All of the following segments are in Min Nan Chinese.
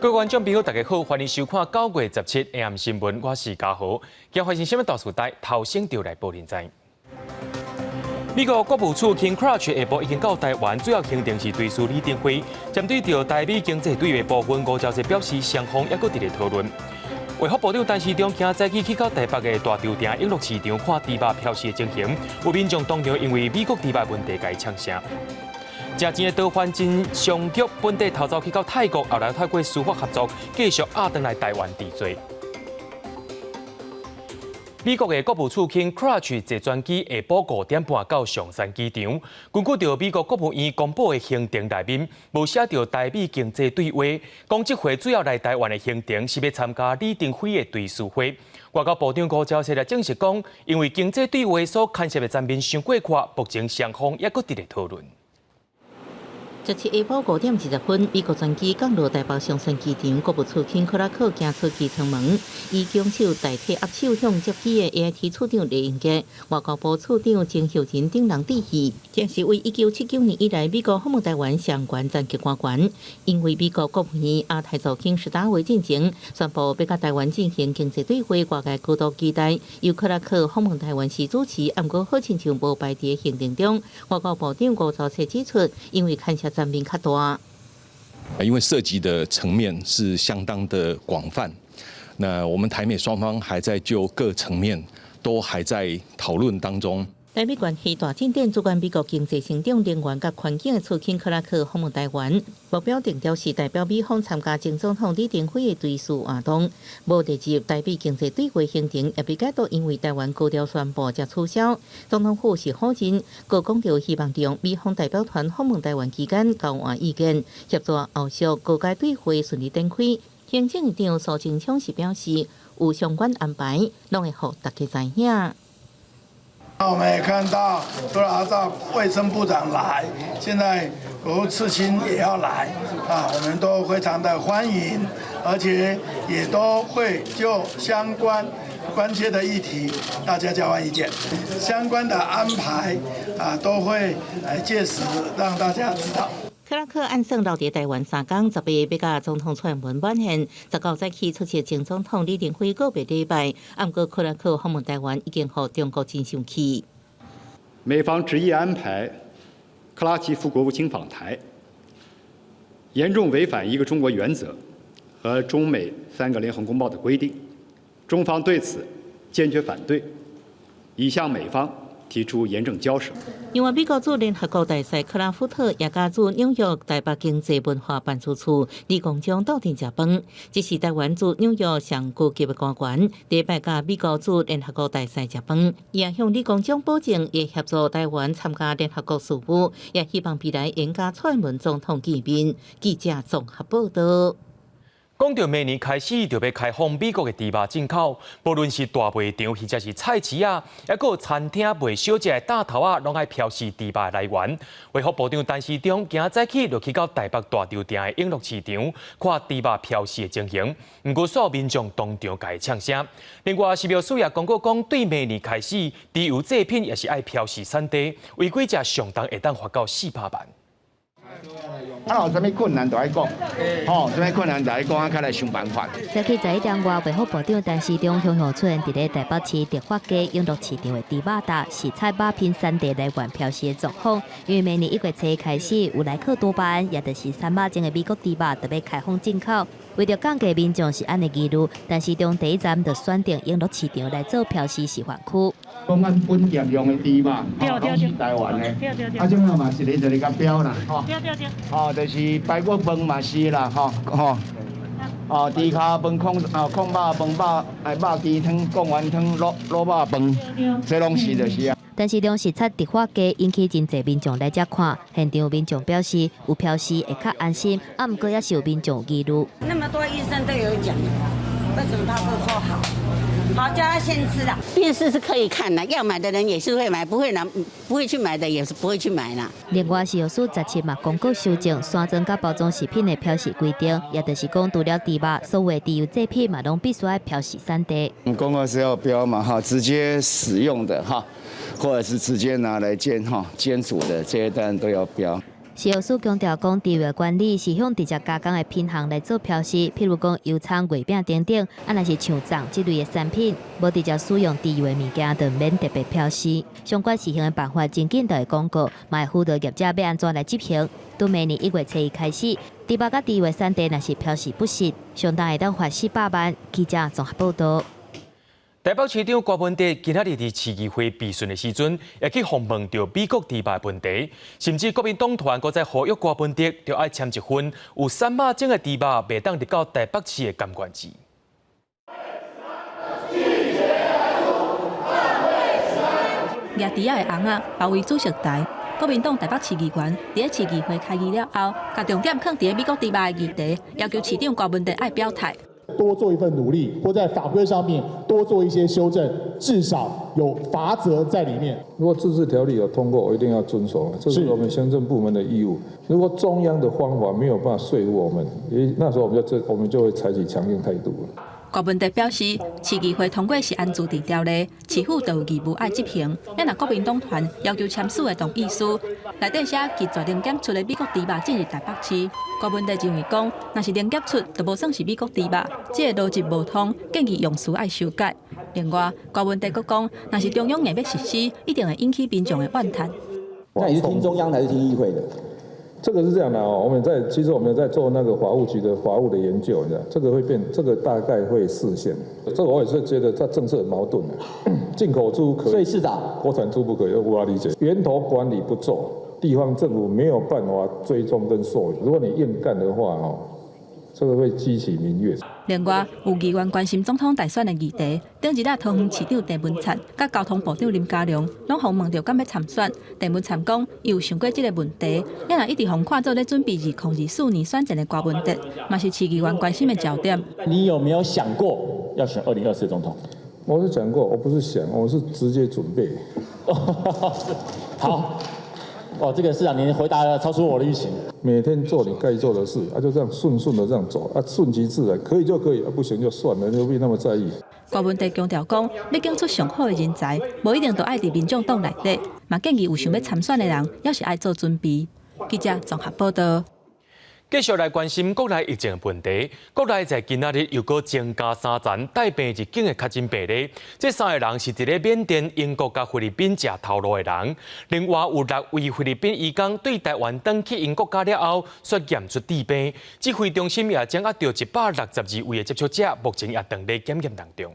各位觀眾朋友，大家好，歡迎收看9月17 AM 新聞，我是嘉豪。今發生啥物大事代，頭先就來報恁知。美國國務次卿克拉克下晡已經到台灣，主要行程是追思李登輝。針對著台美經濟對話部分，吳釗燮表示雙方猶閣佇咧討論。衛福部長陳時中今早起去到台北的大稻埕永樂市場看豬肉標示的情形，有民眾當場因為美國豬肉問題共伊嗆聲。誠錢的逃犯真相局本底逃走去到泰國，後來透過司法合作，繼續押轉來台灣治罪。美國的國務次卿克拉克坐專機下晡5點半到松山機場。根據著美國國務院公布的行程內面，無寫著台美經濟對話。講這回主要來台灣的行程是欲參加李登輝的追思會。外交部長吳釗燮來證實講，因為經濟對話所牽涉的層面傷過闊，目前雙方猶閣佇咧討論。 17下晡5點20分，美國專機降落台北松山機場，國務次卿克拉克行出機艙門，以拱手代替握手向接機的 AIT 處長李英傑、外交部次長曾秀仁等人致意。這是為1979年以來美國訪問台灣上懸層級官員。因為美國國務院亞太助卿史達偉進前宣布欲佮台灣進行經濟對話，外界高度期待由克拉克訪問台灣時主持，毋過好親像無排佇行程中。外交部長吳釗燮指出，因為牽涉層面較大，因為涉及的層面是相當的廣泛，那我們台美雙方還在就各層面都還在討論當中。台美關係大進展，主管美國經濟成長、能源佮環境的次卿克拉克訪問台灣，目標定調是代表美方參加前總統李登輝的追思活動，無列入台美經濟對話行程，也被解讀因為台灣高調宣布才取消。總統府是否認，閣講著希望利用美方代表團訪問台灣期間交換意見，協助後續高階對話順利展開。行政院長蘇貞昌是表示，有相關安排，攏會予大家知影。我們也看到，除了阿趙衛生部長來，現在國務次卿也要來，啊，我們都非常的歡迎，而且也都會就相關關切的議題，大家交換意見，相關的安排啊，都會來屆時讓大家知道。克拉克按算留佇台灣3工，18欲佮總統蔡英文晚宴，19早起出席前總統李登輝告別禮拜。毋過克拉克訪問台灣已經予中國真生氣。美方執意安排克拉奇副國務卿訪台，嚴重違反一個中國原則和中美三個聯合公報的規定，中方對此堅決反對，已向美方提出嚴正交涉。另外，美國駐聯合國大使克拉夫特也佮駐紐約台北經濟文化辦事處李光章鬥陣食飯。這是台灣駐紐約上高級的官員，第一擺佮美國駐聯合國大使食飯，也向李光章保證會協助台灣參加聯合國事務，也希望未來會佮蔡英文總統見面。記者綜合報道。講著明年開始就欲開放美國的豬肉進口，無論是大賣場或者是菜市仔，抑閣有餐廳賣小食的擔頭仔，攏愛標示豬肉來源。衛福部長陳時中今早起就去到台北大稻埕的永樂市場，看豬肉標示的情形。毋過煞有民眾當場共伊嗆聲。另外，食藥署也公告講，對明年開始，豬油製品也是愛標示產地，違規者上重會當罰到400萬。啊，有啥物困難就愛講，吼，啥物困難就愛講，啊，較來想辦法。早起11點外，衛福部長陳時中雄雄出現佇咧台北市迪化街永樂市場的豬肉擔，視察肉品產地來源標示的狀況。因為明年1月初開始，有萊克多巴胺，也就是三肉精的美國豬肉，就欲開放進口。為著降低民眾食安的疑慮，陳時中第一站就選定永樂市場來做標示示範區。講咱本店用的豬肉，攏是台灣的，啊，這馬嘛是一個一個共標啦，吼。吼，就是排骨飯嘛是啦，吼吼。哦，豬跤飯、炕肉飯、肉雞湯、貢丸湯、滷肉飯，這攏是就是啊。陳時中視察迪化街引起真濟民眾來遮看，現場民眾表示有標示會較安心，啊，毋過也是有民眾疑慮。那麼多醫生都有講，為什麼他不說好？好，叫他先吃啦。電視是可以看的，要買的人也是會買，不會拿不會去買的也是不會去買啦。另外，食藥署17嘛公告修正散裝佮包裝食品的標示規定，也就是講，除了豬肉，所有的豬油製品嘛，攏必須愛標示產地。公告是要標嘛，哈，直接使用的哈，或者是直接拿來煎哈煎煮的這些當然都要標。食藥署強調講，豬肉管理是向直接加工的品項來做標示，譬如講油蔥、月餅等等，啊，若是像粽這類的產品，無直接使用豬油的物件，就免特別標示。相關試行的辦法真緊就會公告，嘛會輔導業者欲按怎來執行。對明年1月初1開始，豬肉佮豬油產地若是標示不實，相當會當罰400萬。記者綜合報道。台北市長柯文哲今仔日佇市議會備詢的時陣，也去訪問著美國豬肉的問題，甚至國民黨團閣再呼籲柯文哲，著愛簽一份有瘦肉精的豬肉袂當入到台北市的監管字。舉豬仔的尪仔包圍主席台，國民黨台北市議員佇咧市議會開議了後，共重點囥佇咧美國豬肉的議題，要求市長柯文哲愛表態。多做一份努力，或在法規上面多做一些修正，至少有罰則在裡面。如果自治條例有通過，我一定要遵守，這是我們行政部門的義務。如果中央的方法沒有辦法說服我們，那時候我們就會採取強硬態度。柯文哲表示，市議會通過是按自治條例，市府就有義務愛執行。啊若國民黨團要求簽署的同意書，內底寫拒絕零檢出的美國豬肉進入台北市。柯文哲認為講，若是零檢出，就無算是美國豬肉，這个邏輯無通，建議用詞愛修改。另外，柯文哲閣講，若是中央硬欲實施，一定會引起民眾的怨嘆。那你是聽中央還是聽議會的？這個是這樣的哦，我們在其實我們在做那個法務局的法務的研究，你知道，這個會變，這個大概會釋憲。這個我也是覺得它政策很矛盾的，進口豬可以，所以市長，國產豬不可以，我無法理解。源頭管理不做，地方政府沒有辦法追蹤跟溯源。如果你硬幹的話，哦，這個會激起民怨。另外，有議員關心總統大選的議題，頂日仔桃園市長鄭文燦佮交通部長林佳龍攏予問著敢欲參選。鄭文燦講，伊有想過這个問題，啊若一直予看做咧準備2024年選戰的柯文哲，嘛是市議員關心的焦點。你有沒有想過要選2024總統？我是講過，我不是想，我是直接準備。好。哦，這個市長您回答了超出我的預期。每天做你該做的事，啊，就這樣順順的這樣走，啊，順其自然，可以就可以，啊，不行就算了，你何必那麼在意？柯文哲強調講，欲揀出上好的人才，無一定都愛佇民眾黨內底，嘛建議有想欲參選的人，猶是愛做準備。記者綜合報道。繼續來關心國內疫情的問題。國內在今仔日又閣增加三層帶病入境的確診病例。這三个人是佇咧緬甸、英國佮菲律賓食頭路的人。另外有六位菲律賓移工對台灣轉去𪜶國家了後，煞驗出致病。指揮中心也掌握著162位的接觸者，目前也正咧檢驗當中。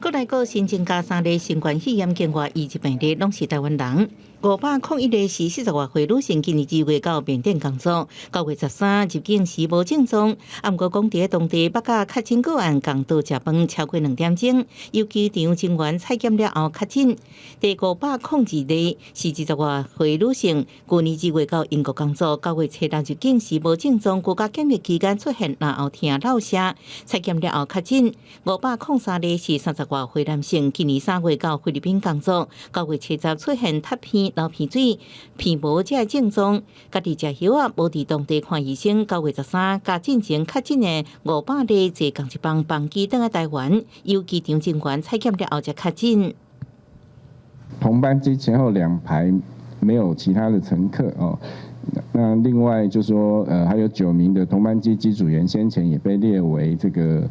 國內閣新增加三例新冠肺炎境外移入病例，攏是台灣人。501例是40外歲女性，今年2月到緬甸工作，9月13入境時無症狀，啊，毋過講佇當地捌佮確診個案仝桌食飯超過2點鐘，由機場人員採檢了後確診。第502例是20外歲女性，舊年2月到英國工作，9月初6入境時無症狀，居家檢疫期間出現咽喉疼、落聲，採檢了後確診。503例是30外歲男性，今年3月到菲律賓工作，9月初10出現脫鼻、流鼻水、鼻無這个症狀，家己食藥仔，無佇當地看醫生。9月13，佮進前確診的500例坐仝一班班機轉來台灣，由機場人員採檢了後才確診。同班機前後兩排沒有其他的乘客哦。那另外就是說，還有9名的同班機機組員先前也被列為這個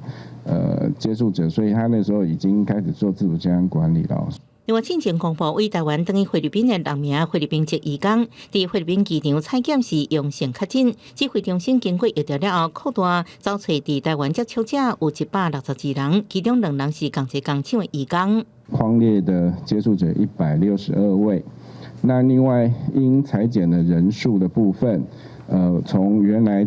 接觸者，所以他那時候已經開始做自主健康管理了。另外，進前公布對台灣轉去菲律賓的六名菲律賓籍移工，佇菲律賓機場採檢時陽性確診。指揮中心經過疫調了後，擴大找揣佇台灣接觸者有162人，其中兩人是仝一個工廠的移工。匡列的接觸者162位，那另外應採檢的人數的部分，從原來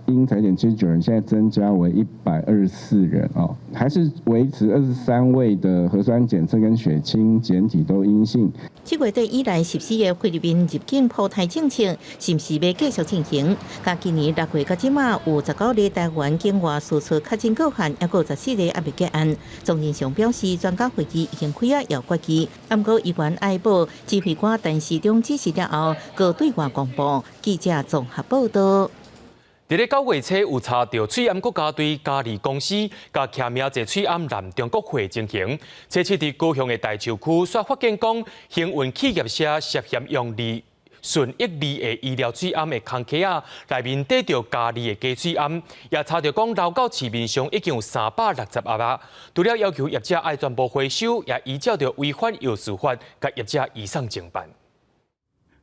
應採檢79人，現在增加為124人哦，還是維持23位的核酸檢測跟血清檢體都陰性。這月底以來實施的菲律賓入境普篩政策，是毋是欲繼續進行？佮今年6月到這馬有19例台灣境外輸出確診個案，猶閣有14例猶未結案。莊人祥表示，專家會議已經開啊，猶決議。毋過依然愛報指揮官陳時中指示了後，閣對外公布。記者綜合報道。佇咧9月初有查著喙罨國家隊嘉義公司共簽名坐喙罨南中國貨情形，這次佇高雄的大樹區，煞發現講營運企業社涉嫌用利順益利的醫療喙罨的空殼仔，內面缀著嘉利的雞喙罨，也查著講流到市面上已經有360盒啊。除了要求業者愛全部回收，也依照著違反藥事法，共業者移送偵辦。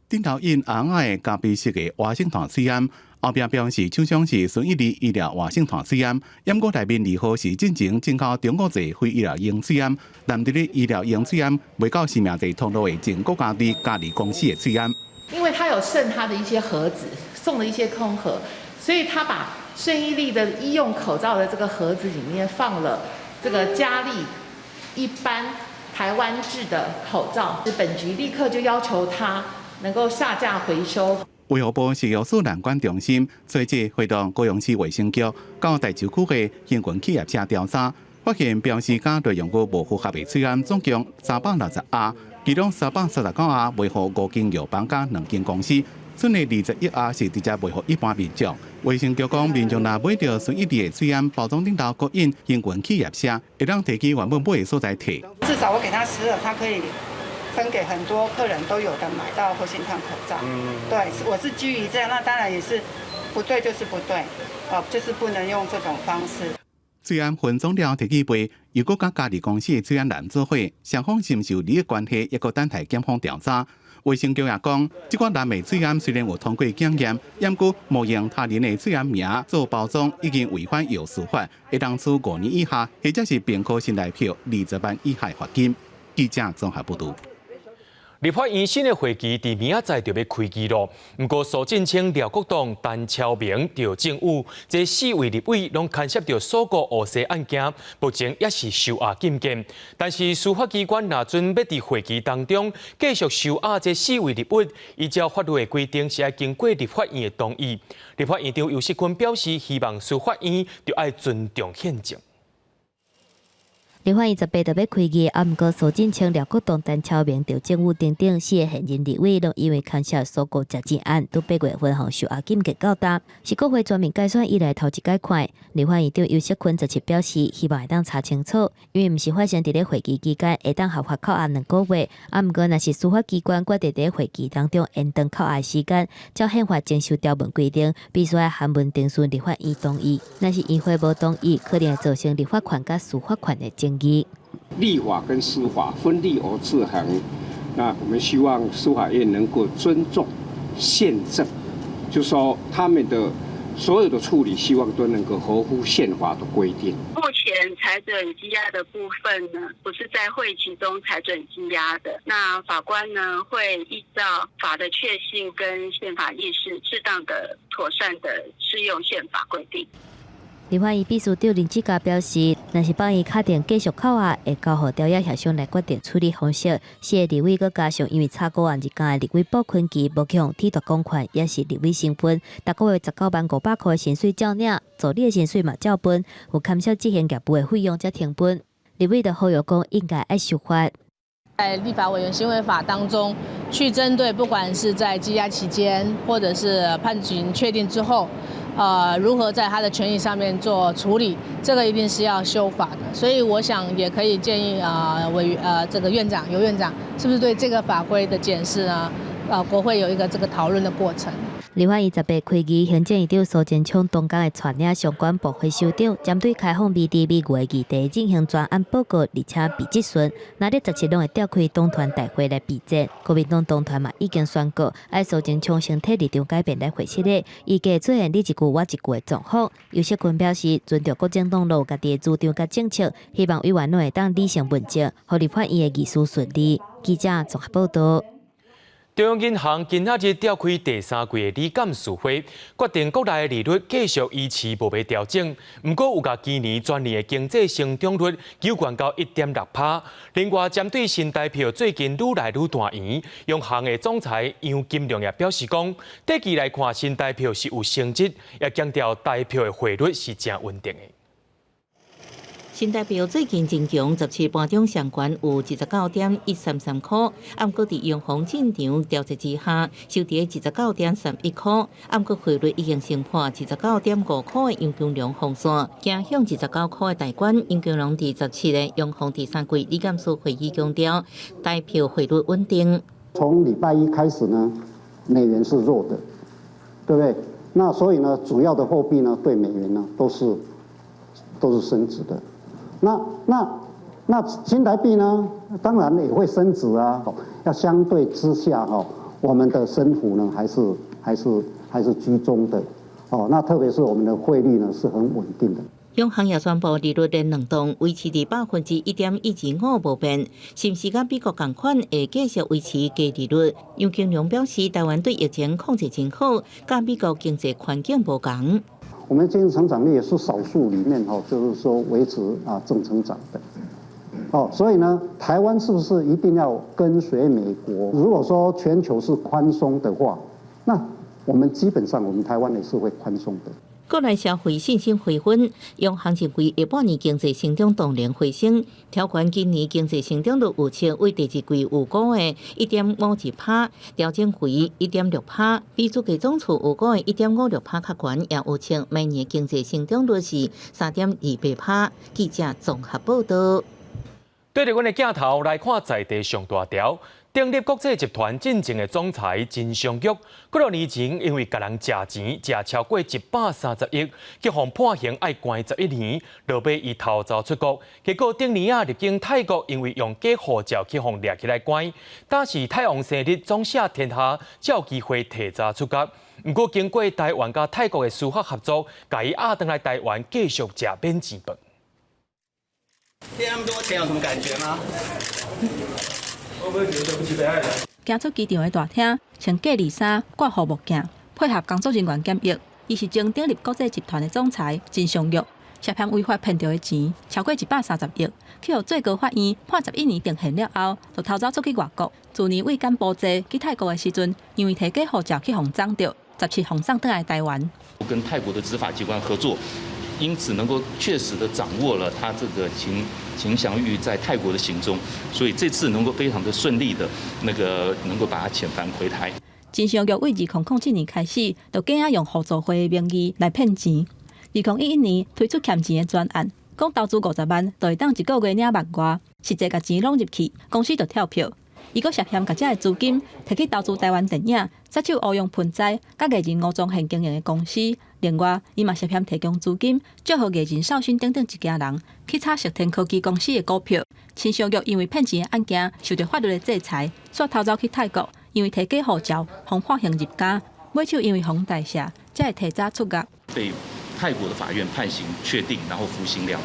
頂頭印紅仔的咖啡色的活性炭喙罨，後壁標示廠商是順益利醫療活性炭喙罨，毋過內面字號是進前進口中國製非醫療用喙罨，含佇咧醫療用喙罨賣到實名制通路的前國家隊嘉利公司的喙罨。因為他有剩他的一些盒子，送了一些空盒，所以他把順益利的醫用口罩的這個盒子裡面放了這個嘉利一般台灣製的口罩，本局立刻就要求他能夠下架回收。衛福部食藥署難管中心隨即會同高雄市衛生局到台中區的相關企業者調查，發現標示佮內容物無符合的喙罨總共360盒，其中339盒賣予五間藥房佮兩間公司，剩的21盒是直接賣予一般民眾。衛生局講，民眾若買著順益利的喙罨包裝頂頭閣印相關企業寫，會當提去原本買的所在提。至少我給他10盒，他可以分給很多客人都有的買到活性炭口罩。對，我是基於這樣，那當然也是不對，就是不對，哦，就是不能用這種方式。喙罨分裝了提去賣，又閣佮嘉利公司的喙罨男做伙，雙方是毋是有利益關係，抑閣等待檢方調查。衛生局也講，這款藍的喙罨雖然有通過檢驗，毋過冒用他人的喙罨名做包裝，已經違反藥事法，會當處5年以下，或者是併科新台票20萬以下罰金。記者綜合報導。立法院新的會期佇明仔載就欲開機囉。毋過蘇貞昌、廖國棟、陳超明、趙正宇這四位立委攏牽涉著鎖國烏西案件，目前也是收押禁見。但是司法機關若準欲佇會期當中繼續收押這四位立委，依照法律的規定是愛經過立法院的同意。立法院長游錫堃表示，希望司法院著愛尊重憲政。立法院18就欲開議，啊，毋過蘇貞昌、廖國棟、陳超明、趙正宇等等四個現任立委，攏因為牽涉鎖國詐錢案，佇8月份予收押禁見到今，是國會全面改選以來頭一擺看。立法院長游錫堃17表示，希望會當查清楚，因為毋是發生佇咧會期期間會當合法扣押2個月，啊，毋過若是司法機關決定佇會期當中延長扣押時間，照憲法程序條文規定，必須愛函文徵詢立法院同意。若是院會無同意，可能會造成立法權佮司法權的爭議。立法跟司法分立而制衡，那我們希望司法院能夠尊重憲政，就說他們的所有的處理，希望都能夠合乎憲法的規定。目前裁准羈押的部分呢，不是在會期中裁准羈押的，那法官呢會依照法的確信跟憲法意識，適當的、妥善的適用憲法規定。立法院秘書長林志嘉表示，若是放伊敲定繼續扣押，會交予條約協商來決定處理方式。四個立委閣加上因為炒股案入監的立委傅崐萁無去予褫奪公權，也是立委身份，逐個月19萬500塊的薪水照領，助理的薪水嘛照分，有牽涉執行業務的費用才停分。立委就呼籲講，應該愛修法。在立法委員行為法當中，去針對不管是在羈押期間，或者是判刑確定之後，如何在他的權益上面做處理，這個一定是要修法的。所以我想也可以建議啊，委這個院長游院長，是不是對這個法規的檢視呢？國會有一個這個討論的過程。立法院18開議，行政院長蘇貞昌當工會帶領相關部會首長，針對開放美豬美牛的議題進行專案報告，而且備質詢。若咧17攏會召開黨團大會來備戰。國民黨黨團嘛已經宣告，愛蘇貞昌先替立場改變來回釋咧，預計出現你一句我一句的狀況。游錫堃表示，尊重各政黨攏有家己的主張佮政策，希望委員攏會當理性問政，予立法院的議事順利。記者綜合報道。中央銀行今仔日召開第三季的理監事會，決定國內的利率繼續維持無欲調整。毋過有共今年全年的經濟成長率修懸到1.6%。另外，針對新台票最近愈來愈斷圓，央行的總裁楊金龍也表示講，短期來看新台票是有升值，也強調台票的匯率是誠穩定的。新台票最近真強，17盤中上懸有29.133塊，毋過佇央行進場調節之下，收佇29.31塊，毋過匯率已經升破29.5塊的楊金龍防線，行向29塊的大關。楊金龍佇17的央行第三季理監事會議強調，台票匯率穩定。從禮拜一開始呢，美元是弱的，對不對？那所以呢，主要的貨幣呢，對美元呢，都是升值的。那新台幣呢，當然也會升值啊。要相對之下哈，我們的升幅呢，還是居中的。哦，那特別是我們的匯率呢，是很穩定的。央行也宣布利率連兩動，維持佇1.125%無變，是毋是佮美國仝款會繼續維持低利率？楊金龍表示，台灣對疫情控制真好，佮美國經濟環境無仝。我們經濟成長率也是少數裡面哈，就是說維持啊正成長的。哦，所以呢，台灣是不是一定要跟隨美國？如果說全球是寬鬆的話，那我們基本上我們台灣也是會寬鬆的。國內消費信心回穩，央行認為下半年經濟成長動能回升，調懸今年經濟成長率預測為第二季預估的1.52%，調整為1.6%，比主計總處預估的1.56%較懸，也預測明年經濟成長率是3.28%。記者綜合報道。對著阮的鏡頭來看，在地上大條，鼎立國際集團進前的總裁秦祥玉，幾多年前因為共人食錢，食超過130億，去予判刑愛關11年，落尾伊逃走出國，結果頂年仔入境泰國，因為用假護照去予掠起來關，但是泰王生日總寫天下，才有機會提早出獄。毋過經過台灣佮泰國的司法合作，共伊押轉來台灣繼續食免錢飯。騙那麼多錢有什麼感覺嗎？會不會覺得對不起被害人？行出機場的大廳，穿隔離衫、掛護目鏡，配合工作人員檢疫。伊是前鼎立國際集團的總裁秦祥玉，涉嫌違法騙著的錢超過130億，去予最高法院判11年定讞了後，就逃走出去外國。去年為柬埔寨去泰國的時陣，因為提假護照去予摠著，17予送轉來台灣。跟泰國的執法機關合作，因此能夠確實的掌握了他這個秦祥玉在泰國的行蹤，所以這次能夠非常的順利的，那個能夠把他遣返回台。秦祥玉為2007年開始，就假用互助會的名義來騙錢。2011年推出欠錢的專案，講投資50萬，就會當一個月領萬外，實際共錢攏入去，公司就跳票。伊閣涉嫌共這个資金提去投資台灣電影、殺手歐陽盆栽、佮藝人吳宗憲經營的公司。另外，伊嘛涉嫌提供資金，祝賀藝人邵勳等等一家人去炒石天科技公司的股票。秦祥玉因為騙錢的案件受著法律的制裁，煞逃走去泰國，因為提假護照，予判刑入監，尾手因為予大赦，才會提早出獄。被泰國的法院判刑確定，然後服刑2年。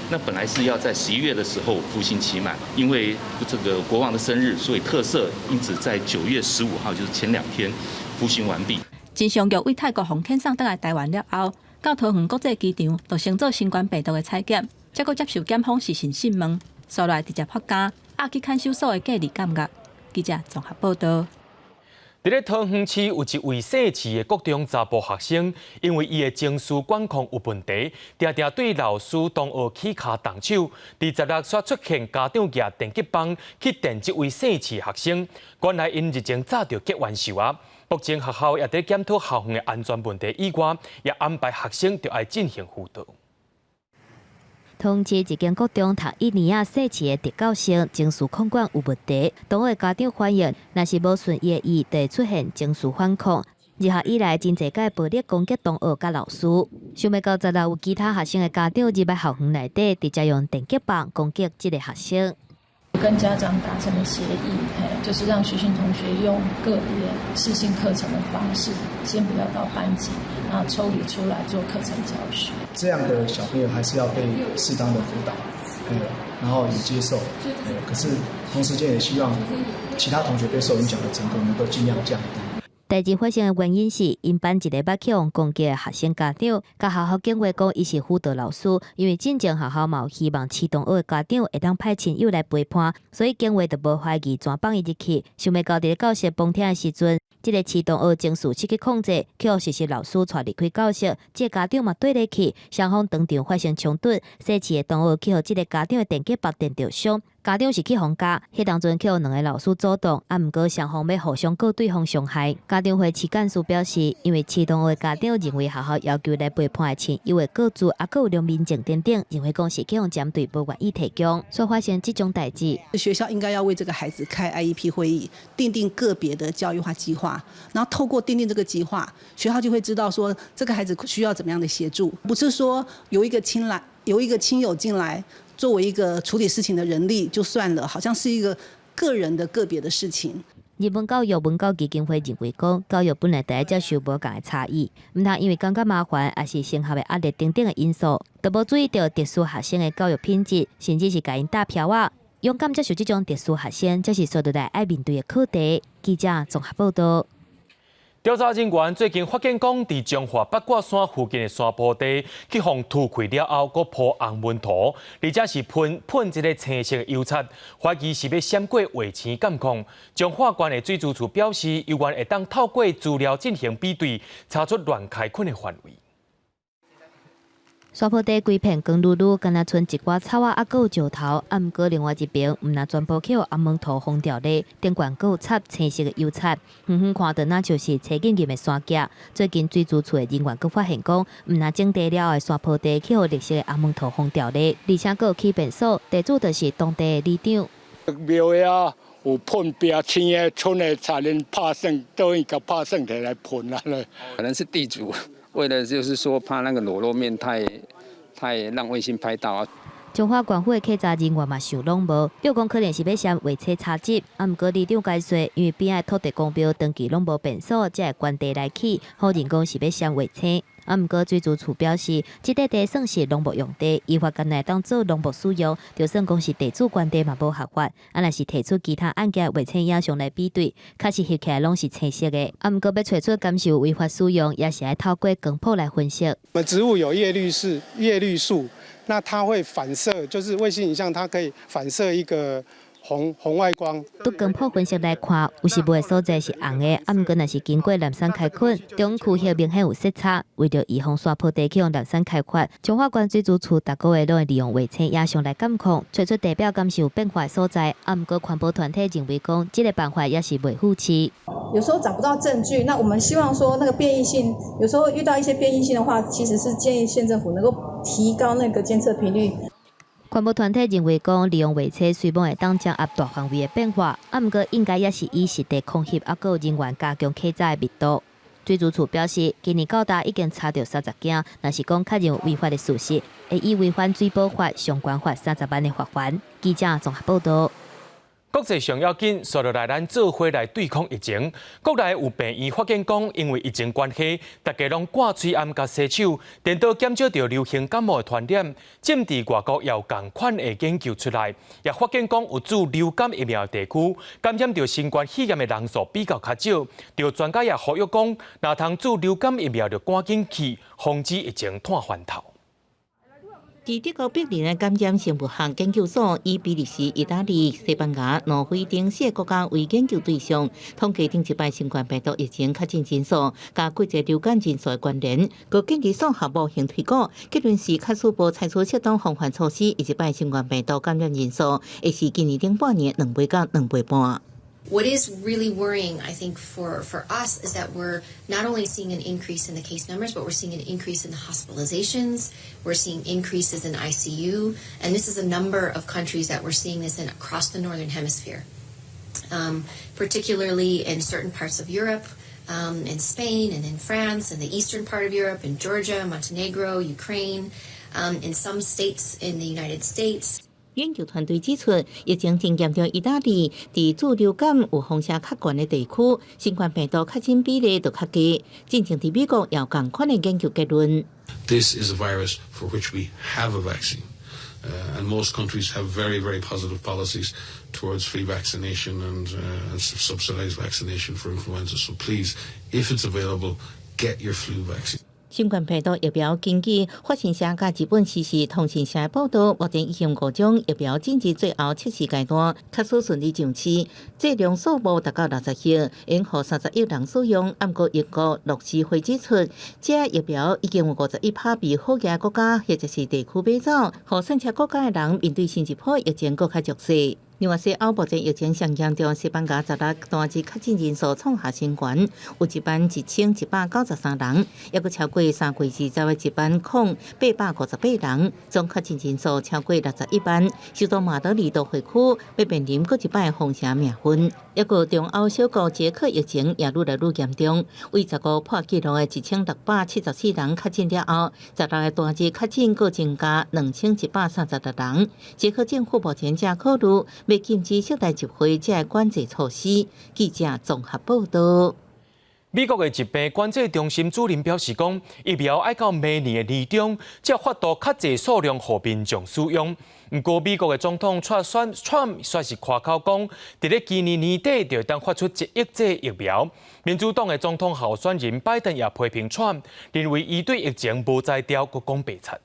那本來是要在11月的時候服刑期滿，因為這個國王的生日，所以特赦，因此在9月15號，就是前2天服刑完畢。秦祥玉為泰國予遣送轉來台灣了後，到桃園國際機場就先做新冠病毒的採檢，才閣接受檢方視訊訊問，紲來直接發監，押去看守所的隔離監押。記者綜合報道。佇咧桃園市有一位細市的國中查埔學生，因為伊的情緒管控有問題，定定對老師同學起跤動手。佇16煞出現家長舉電擊棒去電這位細市學生，原來𪜶日前早就結冤仇啊。目前學校也佇檢討校園的安全問題以外，也安排學生著愛進行輔導。桃園市一間國中讀一年仔細市的特教生情緒控管有問題，同學家長反映，若是無順伊的意，就會出現情緒反抗。入學以來，真濟擺暴力攻擊同學佮老師。想袂到16有其他學生的家長入來校園內底，直接用電擊棒攻擊這个學生。跟家長達成的協議，就是讓徐姓同學用個別適性課程的方式，先不要到班級，然後抽離出來做課程教學。這樣的小朋友還是要被適當的輔導，對，然後也接受，對，可是同時間也希望其他同學被受影響的程度能夠盡量降低。代誌發生的原因是，𪜶班一个捌去予攻擊的學生家長，共學校警話講，伊是輔導老師，因為進前學校嘛有希望市同學的家長會當派親友來陪伴，所以警衛就無懷疑，全放伊入去。想袂到佇咧教室旁聽的時陣，這个市同學情緒失去控制，去予實習老師帶離開教室，這个家長嘛綴咧去，雙方當場發生衝突，細市的同學去予這个家長的電擊棒電著傷，家長是去予教，彼當陣去予兩个老師阻擋，啊，毋過雙方欲互相告對方傷害。家長會市幹事表示，因為市同學的家長認為學校要求來陪伴的親友的告知，啊，閣有良民證等等，認為講是去予針對，無願意提供，所以發生這種代誌。學校應該要為這個孩子開 IEP 會議，訂定個別的教育化計劃，然後透過訂定這個計劃，學校就會知道說這個孩子需要怎麼樣的協助，不是說有一個親來，有一個親友進來作為一個處理事情的人力就算了，好像是一個個人的個別的事情。日本教育文教基金會認為講，教育本來就愛接受無仝的差異，毋通因為感覺麻煩，抑是升學的壓力等等的因素，都無注意著特殊學生的教育品質，甚至是共𪜶打標仔。勇敢接受這種特殊學生，這是紲落來愛面對的課題。記者綜合報道。調查人員最近發現講，佇彰化八卦山附近的山坡地，去予塗開了後，閣鋪紅毛塗，而且是噴噴這个青色的油漆，懷疑是欲閃過衛星監控。彰化縣的水資處表示，猶原會當透過資料進行比對，查出亂開墾的範圍。山坡地規片光漉漉，敢若賰一寡草仔，猶閣有石頭。啊，毋過另外一邊，毋但全部去予紅毛塗封掉咧，頂懸閣有插青色的油漆，遠遠看著若像是青陰陰的山脊。最近水資處的人員閣發現講，毋但整地了的山坡地去予綠色的紅毛塗封掉咧，而且閣有起便所，地主就是當地的里長。廟的啊，有噴壁青的、春的菜，𪜶拍算，等於共拍算提來噴啊咧。可能是地主。為了就是說怕那個裸露面太讓衛星拍到啊。彰化縣府的稽查人員嘛想攏無，比如講可能是欲閃衛星查緝，啊，毋過里長解說，因為邊仔土地公廟長期攏無便所，才會捐地來起，否認講是欲閃衛星。啊，毋過水資處表示，這塊地算是農牧用地，依法敢若會當做農牧使用，就算講是地主捐地嘛無合法。啊，若是提出其他案件衛星影像來比對，確實翕起來攏是青色的。啊，毋過欲揣出敢是有違法使用，也是愛透過光譜來分析。我們植物有葉綠素，葉綠素，那它會反射，就是衛星影像，它可以反射一個紅外光。對光譜分析來看，有時部的所在是紅的，啊，毋過若是經過濫山開墾，中區域明顯有色差。為著預防山坡地去予濫山開發，彰化縣水資處逐個月攏會利用衛星影像來監控，揣出地表敢是有變化的所在。啊，毋過環保團體認為講，這个辦法也是袂赴市。有時候找不到證據，那我們希望說那個變異性，有時候遇到一些變異性的話，其實是建議縣政府能夠提高那個監測頻率。環保團體認為講，利用衛星雖罔會當掌握大範圍的變化，啊，毋過應該也是以實地空翕，猶閣有人員加強稽查的密度。水資處表示，今年到今已經查著30件，若是講確認有違法的事實，會依違反水保法相關法30萬的罰鍰。記者綜合報導。國際上要緊，紲落來咱做伙來對抗疫情。國內有病院發現講，因為疫情關係，大家攏掛喙罨佮洗手，顛倒減少著流行感冒的傳染。甚至外國也有仝款的研究出來，也發現講有注流感疫苗的地區，感染著新冠肺炎的人數比較較少。著專家也呼籲講，若通注流感疫苗，就趕緊去，防止疫情湠翻頭。佇德國柏林的感染生物學研究所，以比利時、意大利、西班牙、挪威等四个國家為研究對象，統計頂一擺新冠病毒疫情確診人數，佮季節流感人數的關聯，閣建立數學模型推估，結論是假使無採取適當防範措施，這擺新冠病毒感染人數會是今年頂半年2倍到2倍半。 What is really worrying, I think, for us is that we're not only seeing an increase in the case numbers, but we're seeing an increase in the hospitalizations. We're seeing increases in ICU. And this is a number of countries that we're seeing this in across the Northern Hemisphere, particularly in certain parts of Europe, in Spain and in France, in the eastern part of Europe, in Georgia, Montenegro, Ukraine, in some states in the United States. 研究團隊指出，疫情真嚴重，意大利佇注流感有風險較懸的地區，新冠病毒確診比例就較低。進前佇美國也有仝款的研究結論。 This is a virus for which we have a vaccine, and most countries have very, very positive policies towards free vaccination and subsidized vaccination for influenza. So please, if it's available, get your flu vaccine. 新冠病毒疫苗根據法新社佮日本時事通信社報道，目前已經五種疫苗進入最後測試階段，確實順利上市，劑量數目達到60億，會予30億人使用。毋過英國樂施會指出，這疫苗已經有51趴被好額國家或者是地區買走，予散赤國家的人面對新一波疫情閣較弱勢。另外，西歐目前疫情上嚴重，西班牙十六單日確診人數創下新高，有11,193人，抑閣超過3月20的10,858人，總確診人數超過61萬。首都馬德里都會區欲面臨閣一擺封城命運。抑閣中歐小國捷克疫情也愈來愈嚴重，為15破紀錄的1674人確診了後，16日單日確診閣增加2136人。捷克政府目前正考慮欲禁止室內集會這个管制措施。記者綜合報道。美國的疾病管制中心主任表示講，疫苗愛到明年的年中，才有法度較濟數量予民眾使用。毋過美國的總統川川煞是誇口講，佇咧今年年底就會當發出1億劑疫苗。民主黨的總統候選人拜登也批評川，認為伊對疫情無才調，閣講白賊。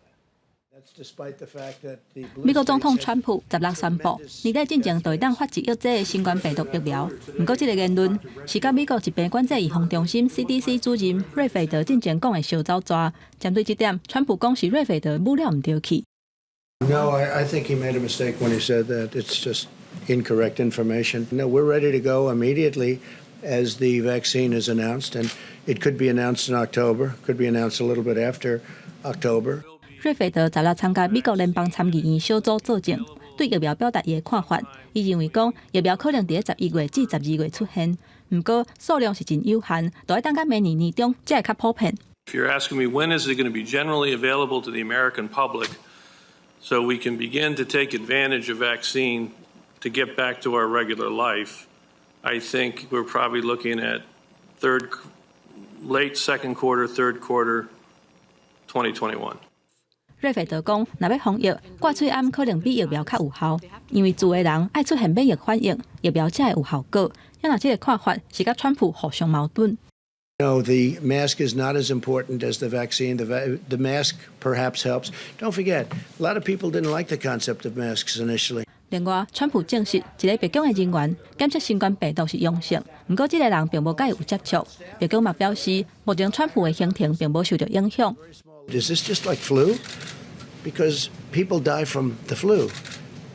美國總統川普十六宣布，年底進前就會當發1億劑的新冠病毒疫苗。毋過，這个言論是佮美國疾病管制預防中心 CDC 主任瑞費德進前講的相走跩。針對這點，川普講是瑞費德語料毋著去。 No, I think he made a mistake when he said that. It's just incorrect information. No, we're ready to go immediately as the vaccine is announced, and it could be announced in October, could be announced a little bit after October. 瑞費德十六參加美國聯邦參議院小組作證，對疫苗表達伊的看法。伊認為講疫苗可能佇咧11月至12月出現，毋過數量是真有限，著愛等到明年年中才會較普遍。 If you're asking me when is it going to be generally available to the American public so we can begin to take advantage of vaccine to get back to our regular life, I think we're probably looking at late second quarter, third quarter, 2021. 瑞費德講，若欲防疫，掛喙罨可能比疫苗較有效，因為膣的人愛出現免疫反應，疫苗才會有效果。啊若這个看法是佮川普互相矛盾。 No, the mask is not as important as the vaccine. The mask perhaps helps. Don't forget, a lot of people didn't like the concept of masks initially. 另外，川普證實一个白宮的人員檢測新冠病毒是陽性，毋過這个人並無佮伊有接觸。白宮嘛表示，目前川普的行程並無受著影響。 Is this just like flu? Because people die from the flu,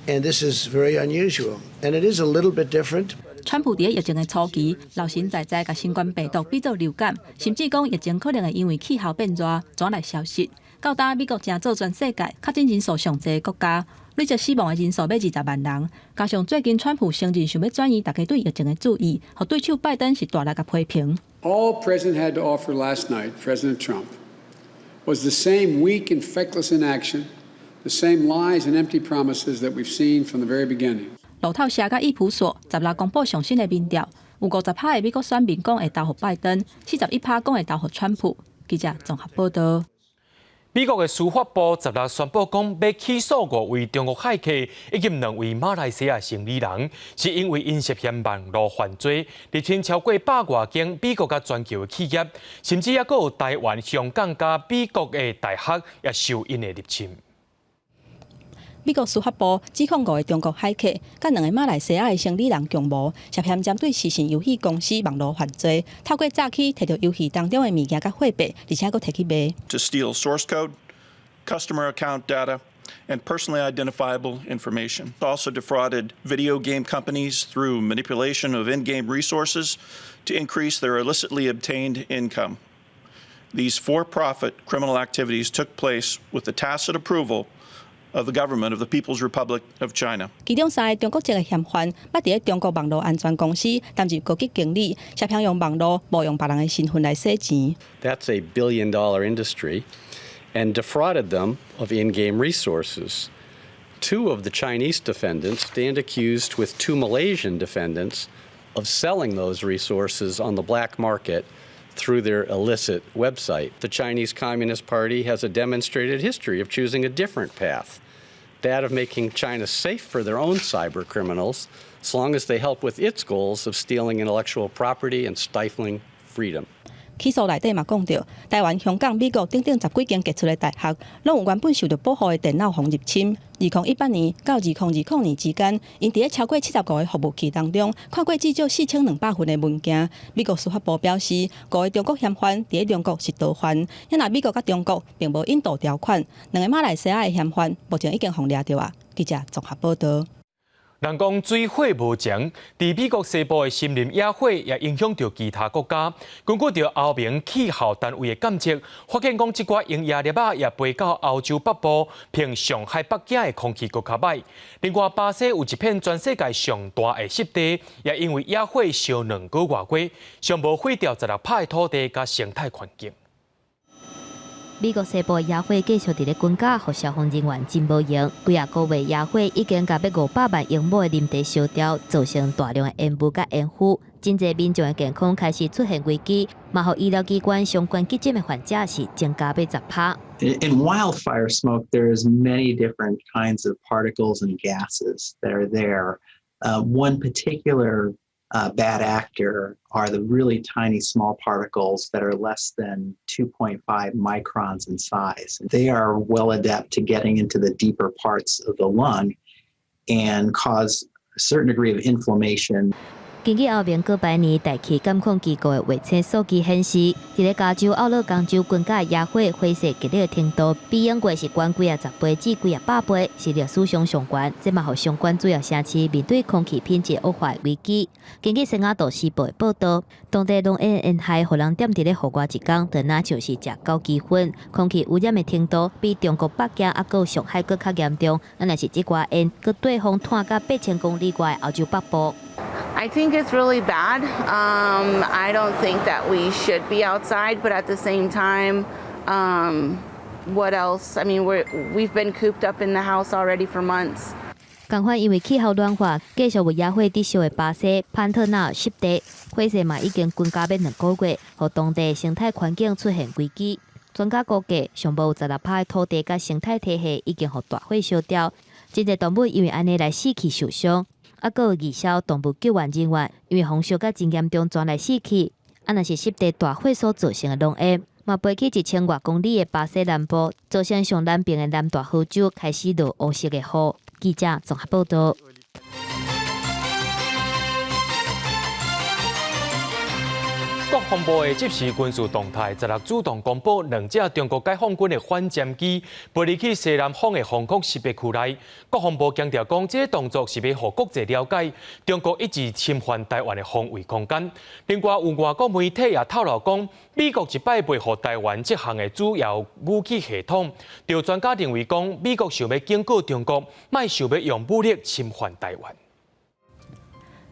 and this is very unusual, and it is a little bit different. 川普佇咧疫情的初期，老神在在共新冠病毒比做流感，甚至講疫情可能會因為氣候變熱轉來消失。到今美國成做全世界確診人數上濟的國家，累計死亡的人數欲20萬人。加上最近川普承認想欲轉移大家對疫情的注意，予對手拜登是大力共批評。 All President had to offer last night, President Trump, was the same weak and feckless inaction, the same lies and empty promises that we've seen from the very beginning. 路透社佮益普索十六公布上新的民調，有50趴的美國選民講會投予拜登，41趴講會投予川普。記者綜合報道。美國的司法部十六宣布講，欲起訴五位中國駭客以及兩位馬來西亞生理人，是因為𪜶涉嫌網路犯罪，入侵超過百外間美國佮全球的企業，甚至猶閣有台灣、香港佮美國的大學也受𪜶的入侵。美國司法部指控五个中國駭客，佮兩个馬來西亞的生理人共謀，涉嫌針對視訊遊戲公司網路犯罪，透過詐欺提著遊戲當中的物件佮貨幣，而且閣提去賣。 To steal source code, customer account data, and personally identifiable information. Also defrauded video game companies through manipulation of in-game resources to increase their illicitly obtained income. These for-profit criminal activities took place with the tacit approval of the government of the People's Republic of China. 其中三个中國籍的嫌犯，捌佇咧中國網路安全公司擔任高級經理，涉嫌用網路冒用別人的身份來洗錢。 That's a billion dollar industry, and defrauded them of in-game resources. Two of the Chinese defendants stand accused with two Malaysian defendants of selling those resources on the black market through their illicit website. The Chinese Communist Party has a demonstrated history of choosing a different path, that of making China safe for their own cyber criminals, as long as they help with its goals of stealing intellectual property and stifling freedom. 起訴內底嘛講著，台灣、香港、美國等等十幾間傑出的大學，攏有原本受著保護的電腦予入侵。2018年到2020年之間，𪜶佇咧超過75个服務器當中，看過至少4200份的文件。美國司法部表示，五个中國嫌犯佇咧中國是逃犯，啊若美國佮中國並無引渡條款，兩个馬來西亞的嫌犯目前已經予掠著啊。記者綜合報導。人講水火無情，佇美國西部的森林野火也影響著其他國家。根據著歐盟氣候單位的監測，發現講這寡鷹夜粒仔也飛到歐洲北部，比上海、北京的空氣閣較䆀。另外，巴西有一片全世界上大的濕地，也因為野火燒2個外月，上無毀掉16%的土地佮生態環境。美國西部野火繼續佇咧滾絞，予消防人員真無閒。幾仔個月野火已經共欲500萬英畝的林地燒掉，造成大量的煙霧佮煙灰，真濟民眾的健康開始出現危機，嘛予醫療機關相關急診的患者是增加欲10%。 In wildfire smoke, there's many different kinds of particles and gases that are there. One particular bad actor are the really tiny small particles that are less than 2.5 microns in size. They are well adept to getting into the deeper parts of the lung and cause a certain degree of inflammation. 根據歐盟過百年大氣監控機構的衛星數據顯示，佇咧加州奧勒岡州滾絞野火火勢激烈的程度，比英國是懸幾仔十倍至幾仔百倍，是歷史上上懸。這嘛予相關主要城市面對空氣品質惡化的危機。根據西雅圖時報的報導，當地濃煙煙害予人踮佇咧戶外一工，就若像是食狗雞粉，空氣污染的程度比中國北京猶閣有上海閣較嚴重。啊，若是這寡煙，閣對風湠到8000公里外的歐洲北部。 I think it's really bad. I don't think that we should be outside, but at the same time, what else? I mean, we've been cooped up in the house already for months. 仝款因為氣候暖化，繼續有野火佇燒的巴西潘特納爾濕地，火勢嘛已經滾絞欲2個月，予當地生態環境出現危機。專家估計，上無有16%的土地佮生態體系已經予大火燒掉，真濟動物因為按呢來死去受傷。猶閣有二消動物救援人員，因為風燒甲真嚴重，轉來死去。啊，若是濕地大火所造成的濃煙，嘛飛去1000外公里的巴西南部，造成上南邊的南大河州開始落烏色的雨。記者綜合報導。國防部的即時軍事動態，十六主動公布兩架中國解放軍的反潛機飛入去西南方的防空識別區內。國防部強調講，這个動作是欲予國際了解，中國一直侵犯台灣的防衛空間。另外，有外國媒體也透露講，美國這擺賣予台灣這項的主要武器系統。有專家認為講，美國想欲警告中國，莫想欲用武力侵犯台灣。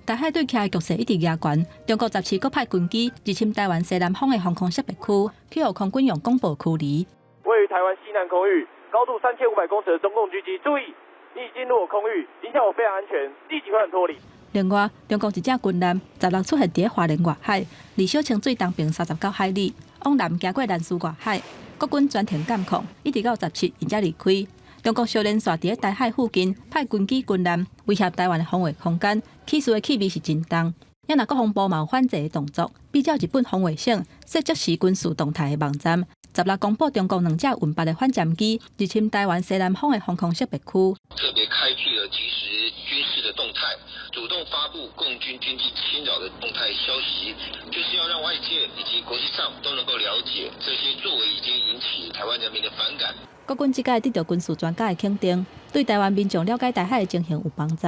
台海對徛的局勢一直加懸，中國十七閣派軍機入侵台灣西南方的防空識別區，去予空軍用廣播驅離。位於台灣西南空域，高度3500公尺的中共軍機，注意，你已進入我空域，影響我飛行安全，立即快脫離。另外，中國一隻軍艦十六出現佇咧花蓮外海，離小清水東邊39海里，往南經過蘭嶼外海，國軍全程監控，一直到十七，𪜶才離開。中國相連紲佇咧台海附近派軍機軍艦威脅台灣的防衛空間，起事的氣味是真重。啊若國防部嘛有反制的動作，比照日本防衛省設即時軍事動態的網站，十六公布中國兩架運八的反潛機入侵台灣西南方的防空識別區。特別開闢了即時軍事的動態，主動發布共軍軍機侵擾的動態消息，就是要讓外界以及國際上都能夠了解這些作為已經引起台灣人民的反感。國軍這擺得著軍事專家的肯定，對台灣民眾了解台海的情形有幫助。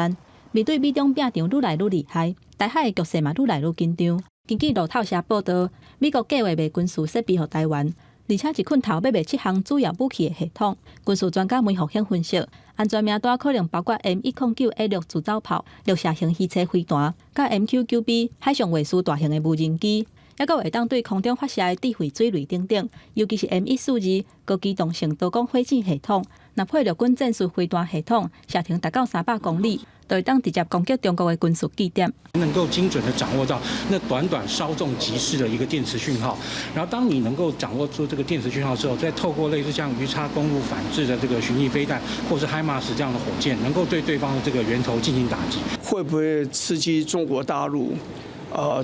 面對美中拼場愈來愈厲害，台海的局勢嘛愈來愈緊張。根據路透社報導，美國計劃賣軍事設備予台灣，而且一困頭欲賣七項主要武器的系統。軍事專家梅復興分析，安全名單可能包括 M109A6自走炮、陸射型魚叉飛彈，佮 MQ-9B 海上衛士大型的無人機。猶閣會當對空中發射的智慧水雷等等，尤其是 M142高機動性多管火箭系統，若配陸軍戰術飛彈系統，射程達到300公里，就會當直接攻擊中國的軍事據點。能夠精準的掌握到那短短稍縱即逝的一個電磁訊號，然後當你能夠掌握住這個電磁訊號之後，再透過類似像魚叉公路反制的這個巡弋飛彈，或是海馬斯這樣的火箭，能夠對對方的這個源頭進行打擊。會不會刺激中國大陸？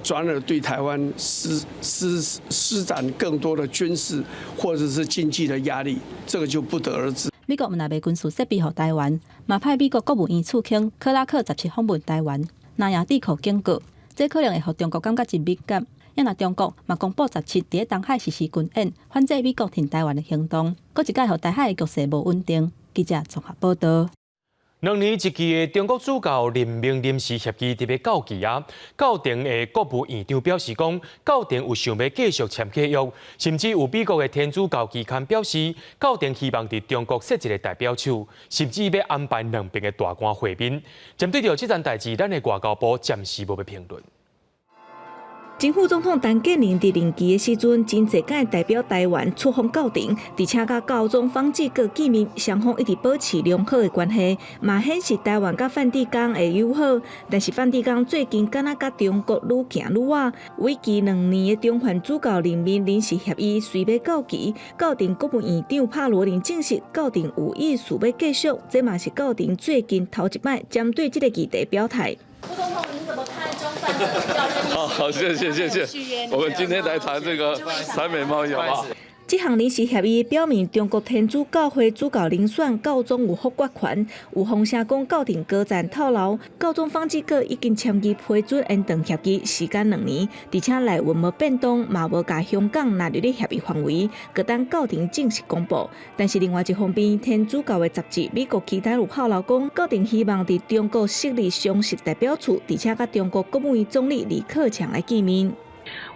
轉而對台灣施展更多的軍事或者是經濟的壓力，這個就不得而知。美國毋但賣軍事設備予台灣，嘛派美國國務院次卿克拉克17訪問台灣，南亞智庫警告，這可能會予中國感覺真敏感。啊若中國嘛公布17佇咧東海實施軍演，反制美國挺台灣的行動，閣一擺予台海的局勢無穩定。記者綜合報導。 2年一期的中國主教任命臨時協議特別到期啊！教廷的國務院長表示講，教廷有想欲繼續簽契約，甚至有美國的天主教期刊表示，教廷希望佇中國設一個代表處，甚至欲安排兩邊的大官會面。針對著這件代誌，咱的外交部暫時無欲評論。前副總統陳建仁佇任期的時陣，真濟擺代表台灣出訪教廷，而且佮教宗方濟各見面，雙方一直保持良好的關係，嘛顯示台灣佮梵蒂岡的友好。但是梵蒂岡最近敢若佮中國愈行愈倚，為期2年的中梵主教任命臨時協議隨欲到期，教廷國務院長帕羅林證實，教廷有意思欲繼續，這嘛是教廷最近頭一擺針對這個議題表態。副總統，您怎麼看中梵的主教任命？好好，謝謝謝謝。我們今天來談這個台美貿易，好不好？這項臨時協議表明，中國天主教會主教遴選教宗有複決權。有風聲講教廷高層透露，教宗方濟各已經簽字批准延長協議時間2年，而且內文無變動，嘛無共香港納入咧協議範圍，閣等教廷正式公布。但是另外一方面，天主教的雜誌《美國期刊》有透露講，教廷希望佇中國設立常設代表處，而且佮中國國務院總理李克強來見面。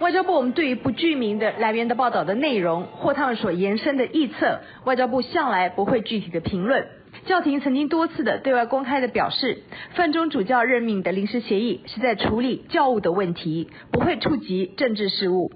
外交部，我們對於不具名的來源的報道的內容或他們所延伸的臆測，外交部向來不會具體的評論。教廷曾經多次的對外公開的表示，梵中主教任命的臨時協議是在處理教務的問題，不會觸及政治事務。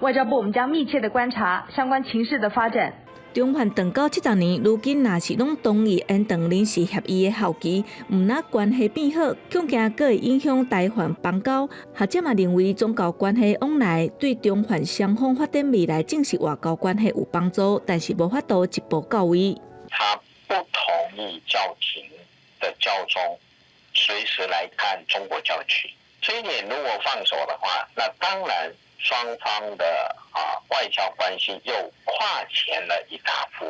外交部，我們將密切的觀察相關情勢的發展。中梵斷交70年，如今若是攏同意延長臨時協議的效期，毋但關係變好，恐驚閣會影響台梵邦交。學者嘛認為，宗教關係往來對中梵雙方發展未來正式外交關係有幫助，但是無法度一步到位。他不同意教廷的教宗隨時來看中國教區，這一點如果放手的話，那當然雙方的外交關係又跨前了一大步。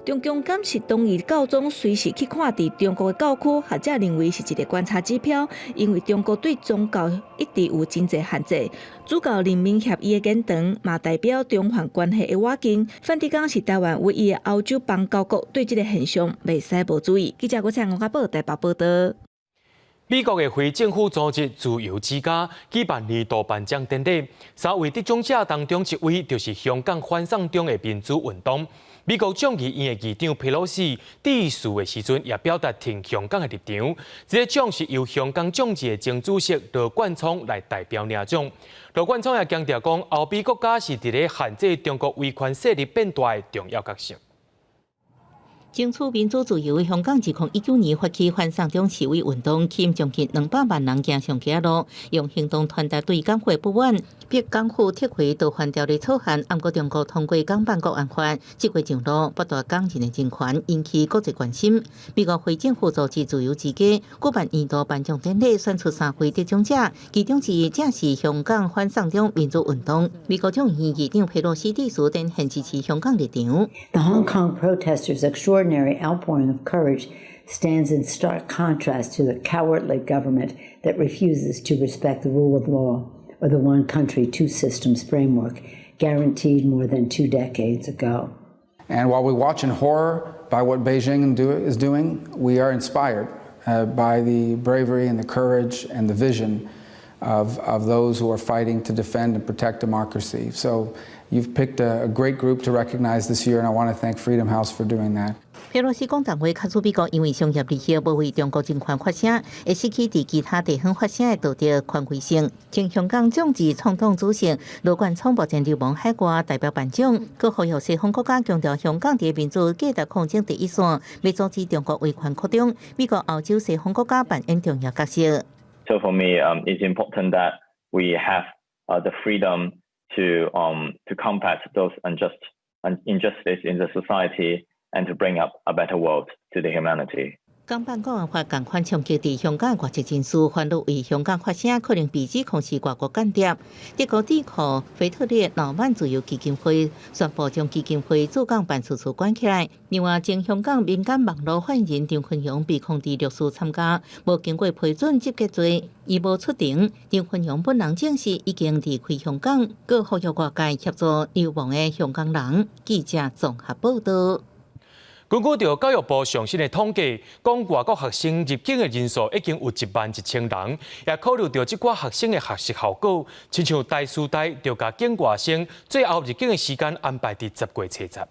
中共敢是同意教宗隨時去看佇中國的教區，學者認為是一個觀察指標，因為中國對宗教一直有真濟限制。主教任命協議的延長，嘛代表中梵關係的倚近。梵蒂岡是台灣唯一的歐洲邦交國，對這個現象袂使無注意。記者郭彩吳家寶台北報導。美國的非政府組織自由之家舉辦年度頒獎典禮，三位得獎者當中一位就是香港反送中的民主運動。美國眾議院的議長佩洛西致辭的時陣，也表達挺香港的立場。這個獎是由香港眾志的前主席羅冠聰來代表領獎。羅冠聰也強調講，歐美國家是佇咧限制中國威權勢力變大的重要角色。爭取民主自由的香港，2019年發起反送中示威運動，吸引將近200萬人行上街路，用行動傳達對港府不滿，逼港府撤回逃犯條例草案。毋過中國通過港版國安法，這回上路剝奪港人的人權，引起國際關心。美國非政府組織自由之家舉辦年度頒獎典禮，選出三位得獎者，其中之一正是香港反送中民主運動。美國眾議院議長佩洛西致辭，展現支持香港立場。 The Hong Kong protesters' extraordinary outpouring of courage stands in stark contrast to the cowardly government that refuses to respect the rule of law or the one country, two systems framework guaranteed more than 2 decades ago. And while we watch in horror by what Beijing is doing, we are inspired by the bravery and the courage and the vision of those who are fighting to defend and protect democracy. So you've picked a great group to recognize this year, and I want to thank Freedom House for doing that. 佩洛西講談話，控訴美國因為商業利益無為中國人權發聲，會失去佇其他地方發聲的道德權威性。前香港眾志創黨主席羅冠聰目前流亡海外，代表頒獎，閣呼籲西方國家強調香港佇民主價值抗爭第一線，欲阻止中國威權擴張。美國、歐洲西方國家扮演重要角色。 So for me, it's important that we have the freedom to combat those unjust injustice in the society and to bring up a better world to the humanity. 港版國安法仝款衝擊佇香港外籍人士，煩惱為香港發聲，可能被指控是外國間諜。德國智庫腓特烈諾曼自由基金會宣布將基金會駐港辦事處關起來。另外，前香港民間網路發言人張坤陽被控佇六四參加無經過批准集結罪，伊無出庭。張坤陽本人證實已經離開香港，閣呼籲外界協助流亡的香港人。記者綜合報道。根據著教育部上新的統計，講外國學生入境的人數已經有11萬1千人，也考慮著這寡學生的學習效果，親像台師大就共境外生最後入境的時間安排佇10月初十。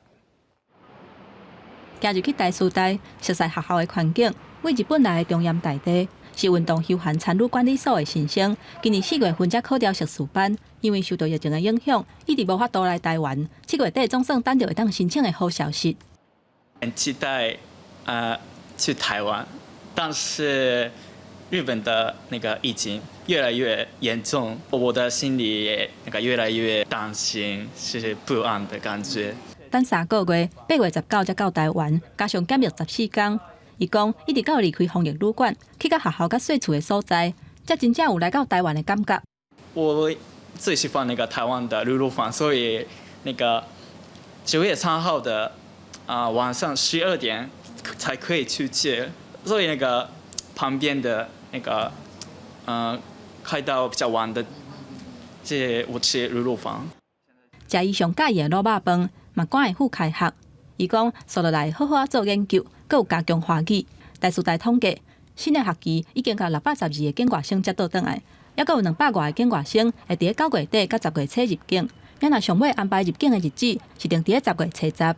行入去台師大，熟悉學校的環境，為日本來的中山大地，是運動休閒參與管理所的新生。今年4月份才考著碩士班，因為受到疫情的影響，一直無法度來台灣。7月底總算等著會當申請的好消息。很期待去台灣，但是日本的那個疫情越來越嚴重，我的心裡也那個越來越擔心，是不安的感覺。等3個月，8月19才到台灣，加上檢疫14天。伊講一直到離開防疫旅館，去到學校佮睡厝的所在，才真正有來到台灣的感覺。我最喜歡那個台灣的滷肉飯，所以那個9月3號的晚上12點才可以去吃，所以那個旁邊的那個，開到比較晚的，這我吃滷肉飯。食伊上佮意的滷肉飯，嘛趕會赴開學。伊講，紲落來好好仔做研究，閣有加強華語。台師大統計，新的學期已經共612個境外生接倒轉來，猶閣有200外个境外生會佇咧9月底佮10月初入境。咱若上尾安排入境的日子是定佇咧10月初十。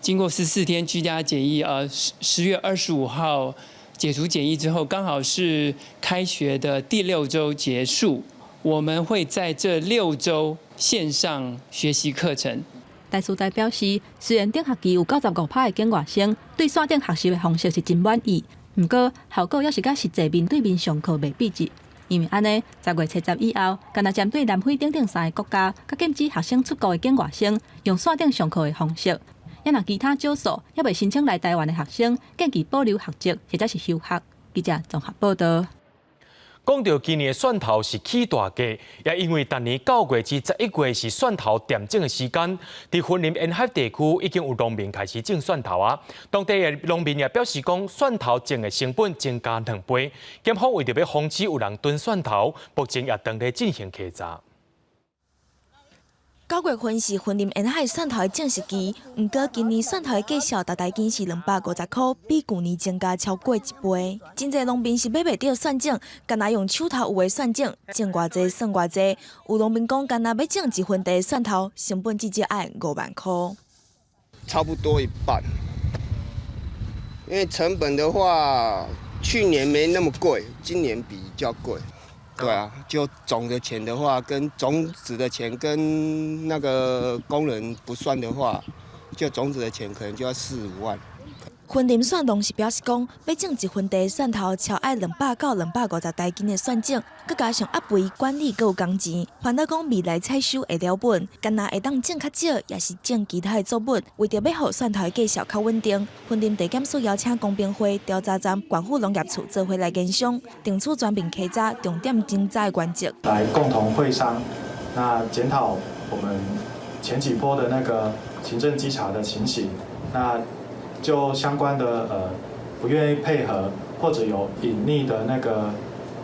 經過14天居家檢疫，10月25號解除檢疫之後，剛好是開學的第六週結束。我們會在這6週線上學習課程。台師大表示，雖然頂學期有95%的境外生對線頂學習的方式是真滿意，毋過效果猶是佮實際面對面上課袂比一。因為按呢，10月初十以後，干焦針對南非等等三個國家，佮禁止學生出國的境外生，用線頂上課的方式。猶若其他少數猶未申請來台灣的學生，建議保留學籍或者是休學。記者綜合報道。講到今年的蒜頭是起大價，也因為逐年9月至11月是蒜頭恬種的時間，佇雲林沿海地區已經有農民開始種蒜頭啊。當地的農民也表示講，蒜頭種的成本增加2倍。檢方為著欲防止有人囤蒜頭，目前也正咧進行稽查。9月份是雲林沿海蒜頭的種植期，毋過今年蒜頭的價數逐台斤是250塊，比舊年增加超過一倍。真濟農民是買袂著蒜種，干焦用手頭有的蒜種，種偌濟算偌濟。有農民講，干焦欲種一分地的蒜頭，成本至少愛5萬塊。差不多一半，因為成本的話，去年沒那麼貴，今年比較貴。對啊，就種的錢的話，跟種子的錢跟那個工人不算的話，就種子的錢可能就要四五萬。雲林蒜農是表示講，欲種一分地的蒜頭，超愛200到250台斤的蒜種，閣加上壓肥管理，閣有工錢，煩惱講未來採收會了本，干焦會當種較少，也是種其他的作物。為著欲予蒜頭的價數較穩定，雲林地檢署邀請公平會調查站、縣府農業處做伙來研商，定出全面稽查、重點偵查的原則。來共同會商，那檢討我們前幾波的那個行政稽查的情形，那就相關的不願意配合或者有隱匿的那個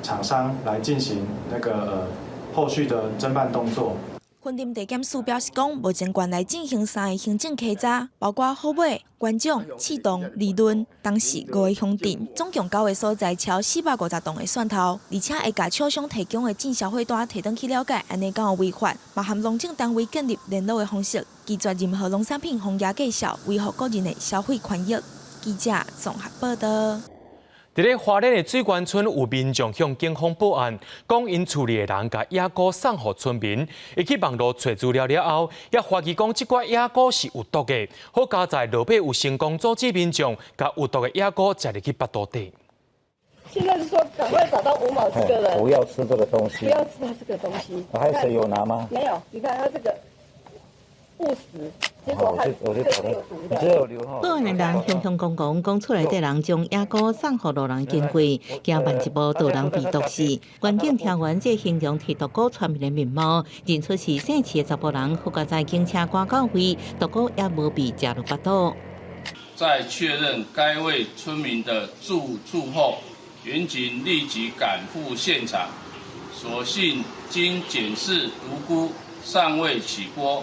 廠商來進行那個後續的偵辦動作。雲林地檢署表示講，目前縣內進行三个行政稽查，包括虎尾、元長、刺桐、利潤，當時五個鄉鎮，總共九个所在超450棟的蒜頭，而且會共廠商提供的進銷貨單提轉去了解，按呢敢有違法，嘛和農政單位建立聯絡的方式，拒絕任何農產品封壓價數，維護個人的消費權益。記者綜合報道。佇咧花蓮的水源村有民眾向警方報案，講𪜶厝裡的人共野菇送予村民，伊去網路揣資料了後，也懷疑講這寡野菇是有毒的。好佳哉落尾有成功阻止民眾共有毒的野菇食入去腹肚底。現在是說趕快找到吳某這個人，不要吃這個東西，不要吃他這個東西。還有誰有拿嗎？沒有，你看他這個誤食。報案的人雄雄講講，講厝內底人將野菇送予路人經過，驚慢一步就人被毒死。員警聽完這形容提毒菇全面的面貌，認出是姓徐的查埔人，好佳哉警車趕到位，毒菇也無被食入腹肚。在確認該位村民的住處後，員警立即趕赴現場，所幸經檢視毒菇尚未起鍋，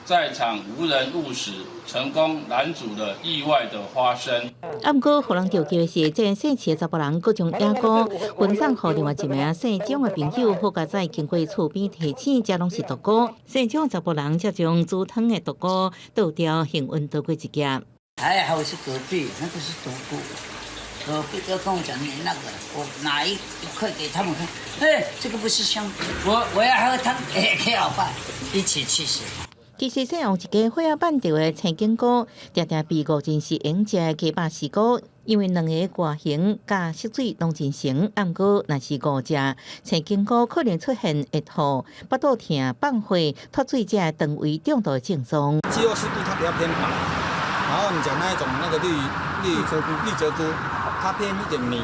在場無人誤食，成功攔阻了意外的發生。啊，毋過，予人著急的是，這个姓徐的查埔人，閣將野菇分送予另外一名姓蔣的朋友，好佳哉經過厝邊提醒，這攏是毒菇。姓蔣的查埔人才將煮湯的毒菇倒掉，幸運躲過一劫。還好是隔壁，那個是毒菇。隔壁就跟我講，你那個，我拿一塊給他們看，哎，這個不是香，我要喝湯，哎，給老爸一起去死。其實，西洋一家火仔辦著的青景菇，常常被誤認是會用食的雞肉絲菇，因為兩个外形佮色水攏真像，毋過若是誤食青景菇，可能出現會吐、腹肚疼、放血、脫水這腸胃中毒的症狀。雞肉絲菇它比較偏白，然後你講那一種那個綠澤菇，它偏一點米，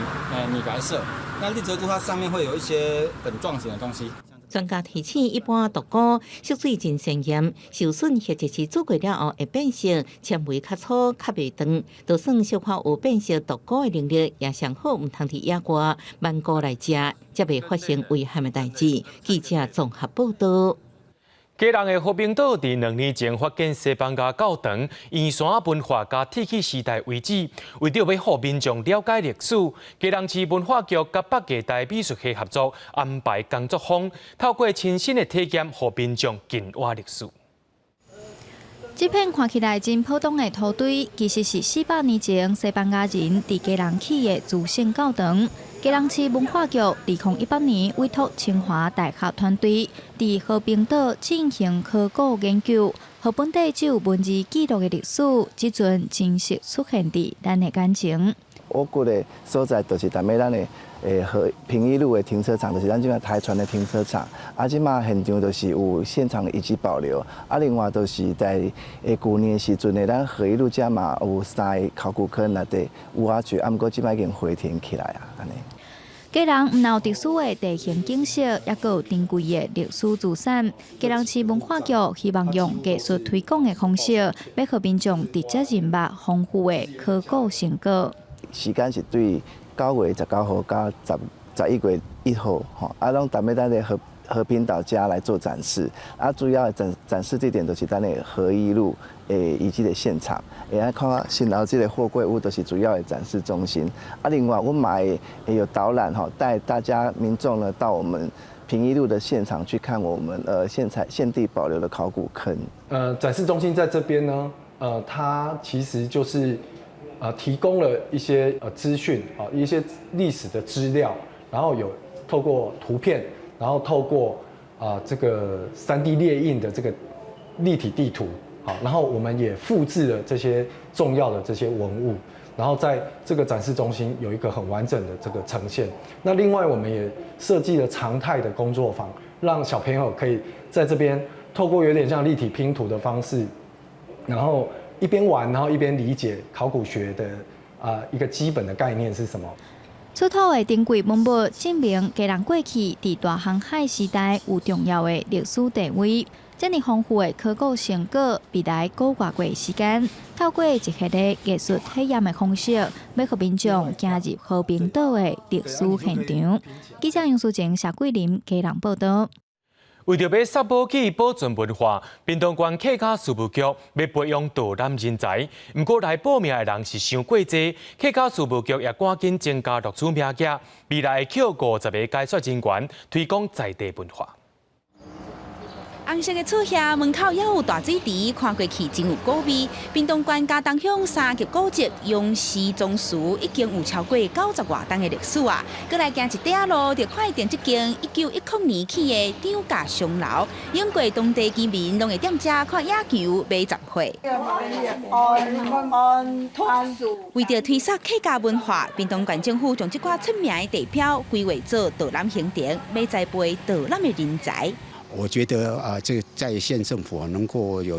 米白色。那綠澤菇它上面會有一些粉狀型的東西。專家提醒，一般毒菇色水真鮮豔，受損或者是煮過了後會變色，纖維較粗，較袂斷。就算小可有變色毒菇的能力，也上好毋通佇野外挽菇來食，才袂發生危險的代誌。記者綜合報導。基隆的和平島佇2年前發現西班牙教堂、圓山文化佮鐵器時代遺址，為著欲予民眾了解歷史，基隆市文化局佮北藝大美術系合作安排工作坊，透過親身的體驗，予民眾近挖歷史。這片看起來真普通的土堆，其實是400年前西班牙人佇基隆起的諸聖教堂。基隆市文化局2018年委託清華大學團隊佇和平島進行考古研究，予本地只有文字記錄的歷史，這陣真實出現佇咱的眼前。我覺得所在就是踮咧咱的和平一路的停車場，就是咱這馬台船的停車場。啊，這馬現場就是有現場遺跡保留。啊，另外就是在舊年的時陣呢，咱和一路遮嘛有三个考古坑內底有挖掘，啊，毋過這馬已經回填起來啊，按呢。基隆毋但有特殊的地形景色，抑閣有珍貴的歷史資產。基隆市文化局希望用藝術推廣的方式，欲予民眾直接認捌豐富的考古成果。時間是對9月19號到11月1號，吼，啊，攏踮咧咱的和平島遮來做展示。啊，主要的展示地點就是咱的和一路的遺跡的現場。會使看身後這个貨櫃屋，就是主要的展示中心。啊，另外，阮嘛會有導覽吼，帶大家民眾呢到我們平一路的現場去看我們現在現地保留的考古坑。展示中心在這邊呢，它其實就是提供了一些資訊啊，一些歷史的資料，然後有透過圖片，然後透過啊這個3D 列印的這個立體地圖，好，然後我們也複製了這些重要的這些文物，然後在這個展示中心有一個很完整的這個呈現。那另外我們也設計了常態的工作坊，讓小朋友可以在這邊透過有點像立體拼圖的方式，然後一邊玩，然後一邊理解考古學的啊一個基本的概念是什麼。出土的珍貴文物，證明基隆過去佇大航海時代有重要的歷史地位。這麼豐富的考古成果，未來閣偌過時間，透過一系列藝術體驗的方式，欲予民眾行入和平島的歷史現場。記者楊淑靜、謝桂林基隆報導。為著欲殺寶去保存文化，屏東縣客家事務局欲培養導覽人才，毋過來報名的人是傷過濟，客家事務局也趕緊增加錄取名額，未來會抾50個解說人員推廣在地文化。紅色的厝遐門口猶有大水池，看過去真有古味。屏東縣佳冬鄉三級古蹟楊氏宗祠已經有超過90外冬的歷史啊！閣來行一塊仔路，就看見這間1910年起的漲價商樓。永過當地居民攏會踮遮看野球、買雜貨。為著推廣客家文化，屏東縣政府將這掛出名的地標規劃做導覽行程，欲栽培導覽的人才。我覺得啊，這個在縣政府能夠有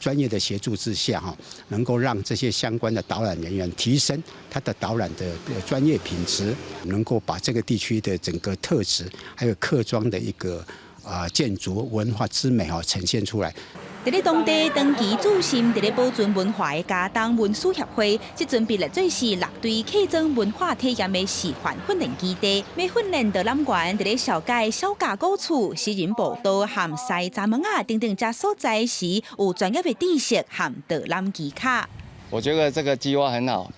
專業的協助之下，哈，能夠讓這些相關的導覽人員提升他的導覽的專業品質，能夠把這個地區的整個特質，還有客莊的一個啊建築文化之美，哈，呈現出來。佇咧當地長期注心佇咧保存文化的佳冬文史協會，這陣被列做是六堆客莊文化體驗的示範訓練基地。欲訓練導覽員佇咧紹介小甲古厝、私人步道和西閘門仔等等遮所在時，有專業的知識和導覽技巧。我覺得這個計劃很好，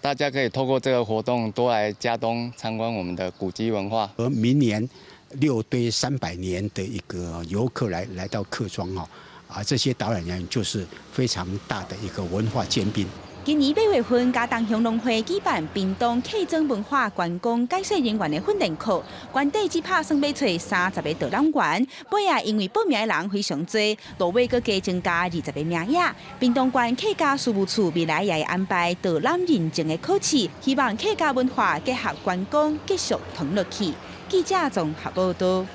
大家可以透過這個活動多來佳冬參觀我們的古蹟文化。而明年六堆300年的一個遊客來到客莊哦。啊，這些導覽員就是非常大的一個文化尖兵。今年8月份，佳冬鄉農會舉辦屏東客莊文化觀光解說人員的訓練課，原底只拍算欲揣30個導覽員，尾仔因為報名的人非常濟，落尾閣加增加20個名額。屏東縣客家事務處未來也會安排導覽認證的考試，希望客家文化結合觀光繼續傳落去。記者綜合報道。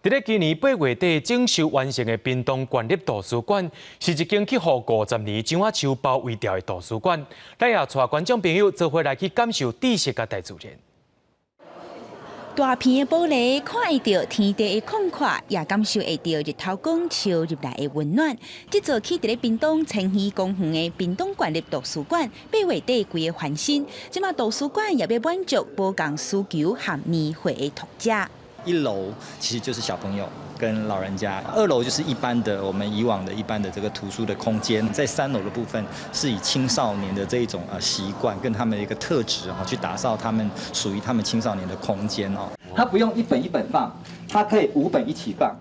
佇咧今年8月底整修完成的屏東縣立圖書館，是一間去予50年樟仔樹包圍著的圖書館。咱也帶觀眾朋友做伙來去感受知識佮大自然。大片的玻璃看會著天地的廣闊，也感受會著日頭光照入來的溫暖。這座起佇咧屏東千禧公園的屏東縣立圖書館，8月底規個翻新，這馬圖書館也欲滿足無仝需求和年歲的讀者。一樓其實就是小朋友跟老人家，二樓就是一般的我們以往的一般的這個圖書的空間，在三樓的部分是以青少年的這一種習慣跟他們的一個特質哈，去打造他們屬於他們青少年的空間哦。它不用一本一本放，它可以五本一起放。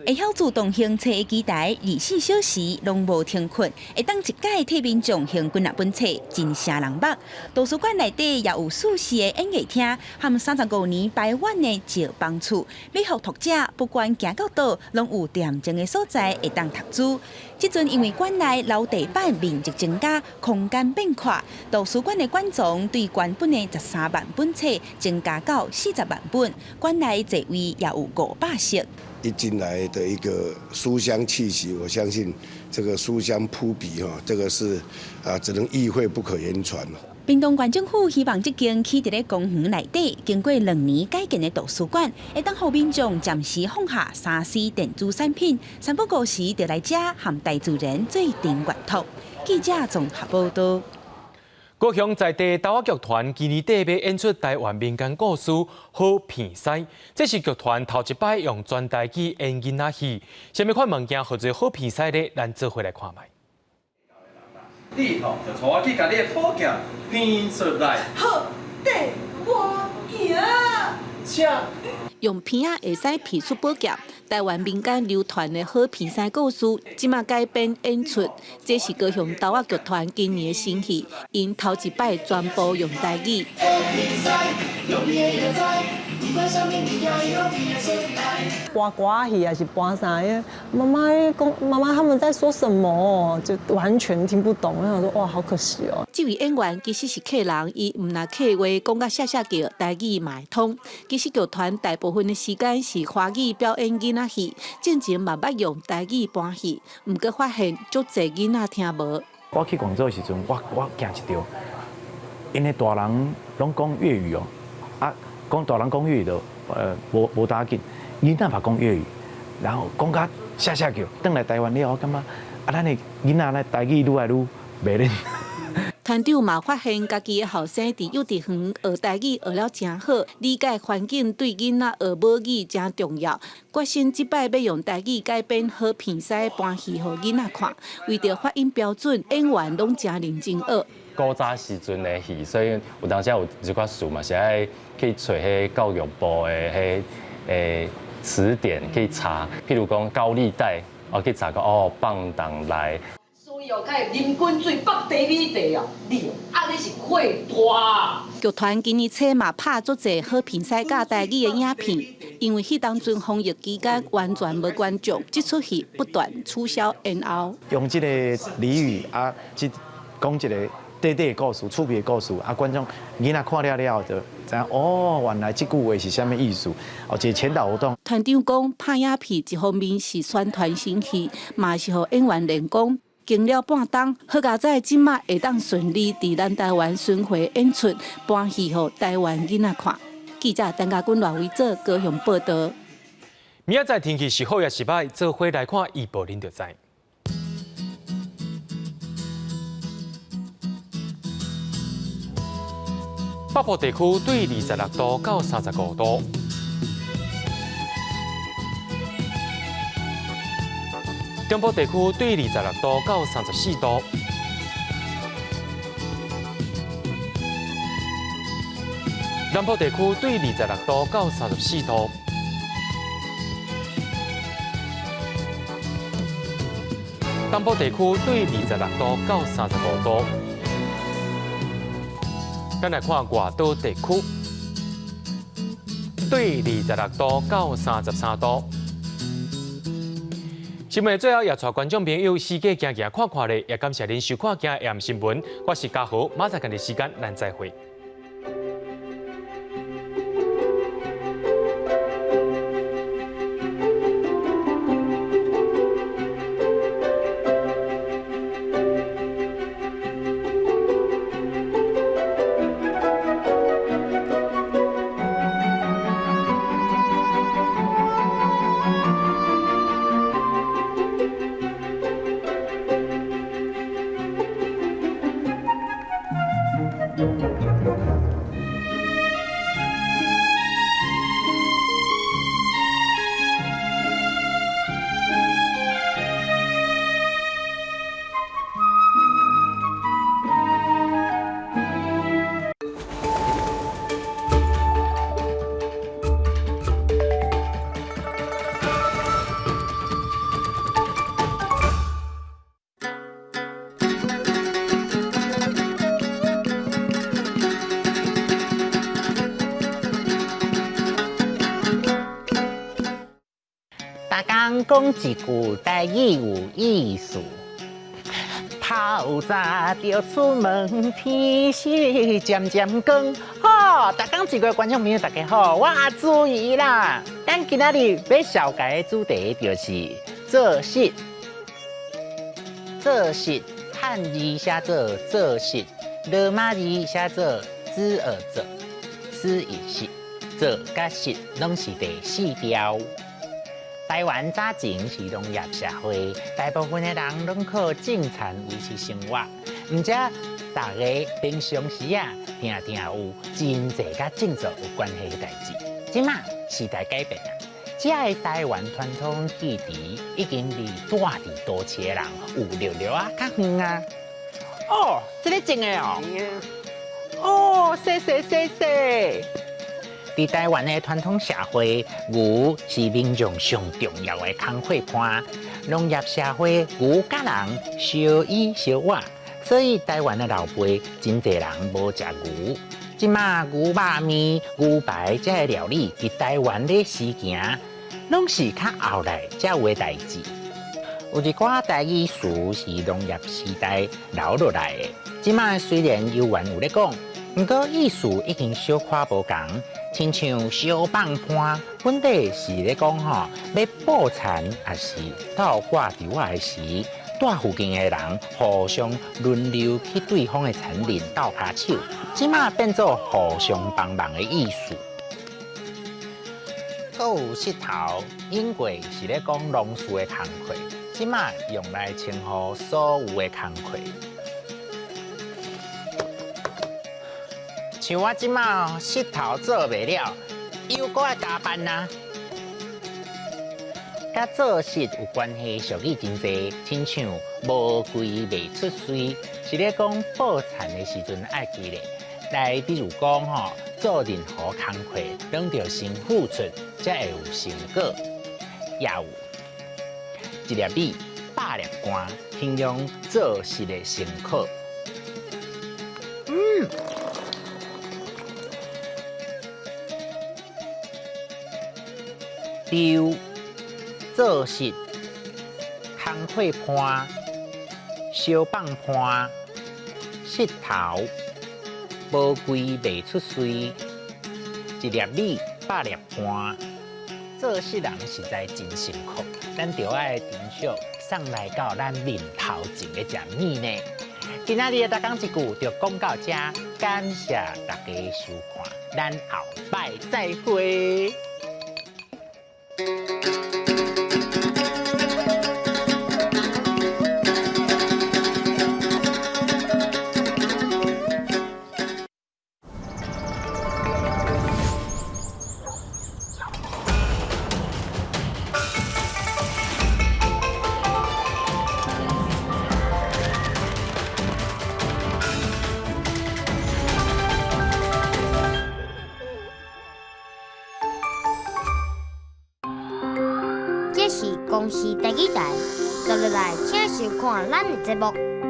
會曉自動行冊的機台，24小時攏無停睏，會當一擺替民眾還幾若本冊，真晟人目。圖書館內底也有舒適的演藝廳，和35年排滿的石房厝，欲予讀者不管行到佗，攏有恬靜的所在會當讀書。這陣因為館內樓地板面積增加，空間變闊，圖書館的館藏對原本的13萬本冊增加到40萬本，館內座位也有500席。一進來的一個書香氣息，我相信這個書香撲鼻哈，這個是啊，只能意會不可言傳。屏東縣政府希望這間起佇咧公園內底，經過2年改建的圖書館，會當予民眾暫時放下3C 電子產品，三不五時就來遮和大自然做陣閱讀。記者綜合報道。高雄在地兜仔劇團今年底欲演出台灣民間故事《好鼻師》，這是劇團頭一擺用全台語演囡仔戲。啥物款物件號做好鼻師咧？咱做伙來看覓。你吼就帶我去共你的寶劍變出來。好，綴我行。請。用鼻仔會使鼻出寶劍，台灣民間流傳的好鼻師故事，這馬改編演出，這是高雄兜仔劇團今年的新戲，𪜶頭一擺全部用台語。搬歌仔戲還是搬啥？媽媽講，媽媽他們在說什麼？就完全聽不懂。我想說，哇，好可惜哦。這位演員其實是客人，伊毋但客話講甲謝謝叫，台語嘛會通。其實劇團大部分的時間是華語表演囡仔戲，進前嘛捌用台語搬戲，毋過發現足濟囡仔聽無。我去廣州的時陣，我驚一著，𪜶的大人攏講粵語哦，啊，講大人講粵語就無打緊，囡仔嘛講粵語，然後講甲聲聲叫。轉來台灣了後，我感覺啊，咱的囡仔咧台語愈來愈袂練。團長嘛發現家己的後生佇幼稚園學台語學了誠好，理解環境對囡仔學母語誠重要，決心這擺欲用台語改編好鼻師搬戲予囡仔看，為著發音標準，演員攏誠認真學。古早時陣的戲，所以有當時有一寡詞嘛是愛去揣彼教育部的彼詞典去查，譬如講高利貸，哦去查講哦放蕩來。所以哦，較會啉滾水、北茶米茶啊，你啊，你是火大。劇團今年初嘛拍足濟好鼻師教台語的影片，因為彼當陣防疫期間完全無觀眾，這齣戲不斷取消延後。用這個俚語啊，這講一個短短的故事、趣味的故事，啊，觀眾囡仔看了了後就知影哦，原來這句話是啥物意思。哦，一個前導活動。團長講，拍影片一方面是宣傳新戲，嘛是予演員練功。經了半冬，好佳哉，這馬會當順利佇咱台灣巡迴演出，搬戲予台灣囡仔看。記者陳家軍、賴維哲高雄報道。明仔載天氣是好抑是䆀，做伙來看預報，恁就知。北部地區對26度到35度，中部地區對26度到34度，南部地區對26度到34度，東部地區對26度到35度。咱來看外島地區，對26度到33度。新聞最後也帶觀眾朋友四界行行看看咧，也感謝您收看今日新聞。我是嘉豪，明仔載仝個時間，咱再會。逐工講一句台語有意思，透早就出門，天色漸漸光。好，逐工一句觀眾朋友大家好，我阿朱姨啦。咱今仔日欲紹介的主題就是做穡。做穡漢字寫做做穡，羅馬字寫做子兒做，思一穡，做佮穡攏是第四調。台灣早前是農業社會，大部分的人攏靠種田維持生活。毋過，大家平常時啊，定定有真濟佮種作有關係的代誌。這馬時代改變啊，這个台灣傳統技藝已經離住佇都市的人有略略仔較遠啊。哦，這个種的哦。哦，謝謝謝謝。佇台灣的傳統社會，牛是民眾上重要的工課伴。農業社會，牛佮人相依相倚，所以台灣的老輩真濟人無食牛。這馬牛肉麵、牛排這个料理，佇台灣咧時行，攏是較後來才有的代誌。有一寡台語詞是農業時代留落來的，這馬雖然猶原有咧講，毋過意思已經小可無仝。親像相放伴，本底是咧講吼，欲布田抑是倒掛稻仔的時，蹛附近的人互相輪流去對方的田裡鬥跤手，這馬變做互相幫忙的意思。閣有穡頭，應過是咧講農事的工課，這馬用來稱呼所有的工課。像我這馬穡頭做袂了，又閣愛加班啊！佮做穡有關係俗語真濟，親像無規袂出穗，是咧講布田的時陣愛記咧。來，比如講吼，做任何工課，攏著先付出，才會有成果。也有一粒米，百粒汗，形容做穡的辛苦。丟做穡、工課伴、相放伴、穡頭，無規袂出穗，一粒米百粒汗。做穡人實在真辛苦，咱著愛珍惜送來到咱面頭前的這米呢。今仔日的逐工一句就講到這，感謝大家收看，咱後擺再會。這是公視台語台，接落來請收看咱的節目。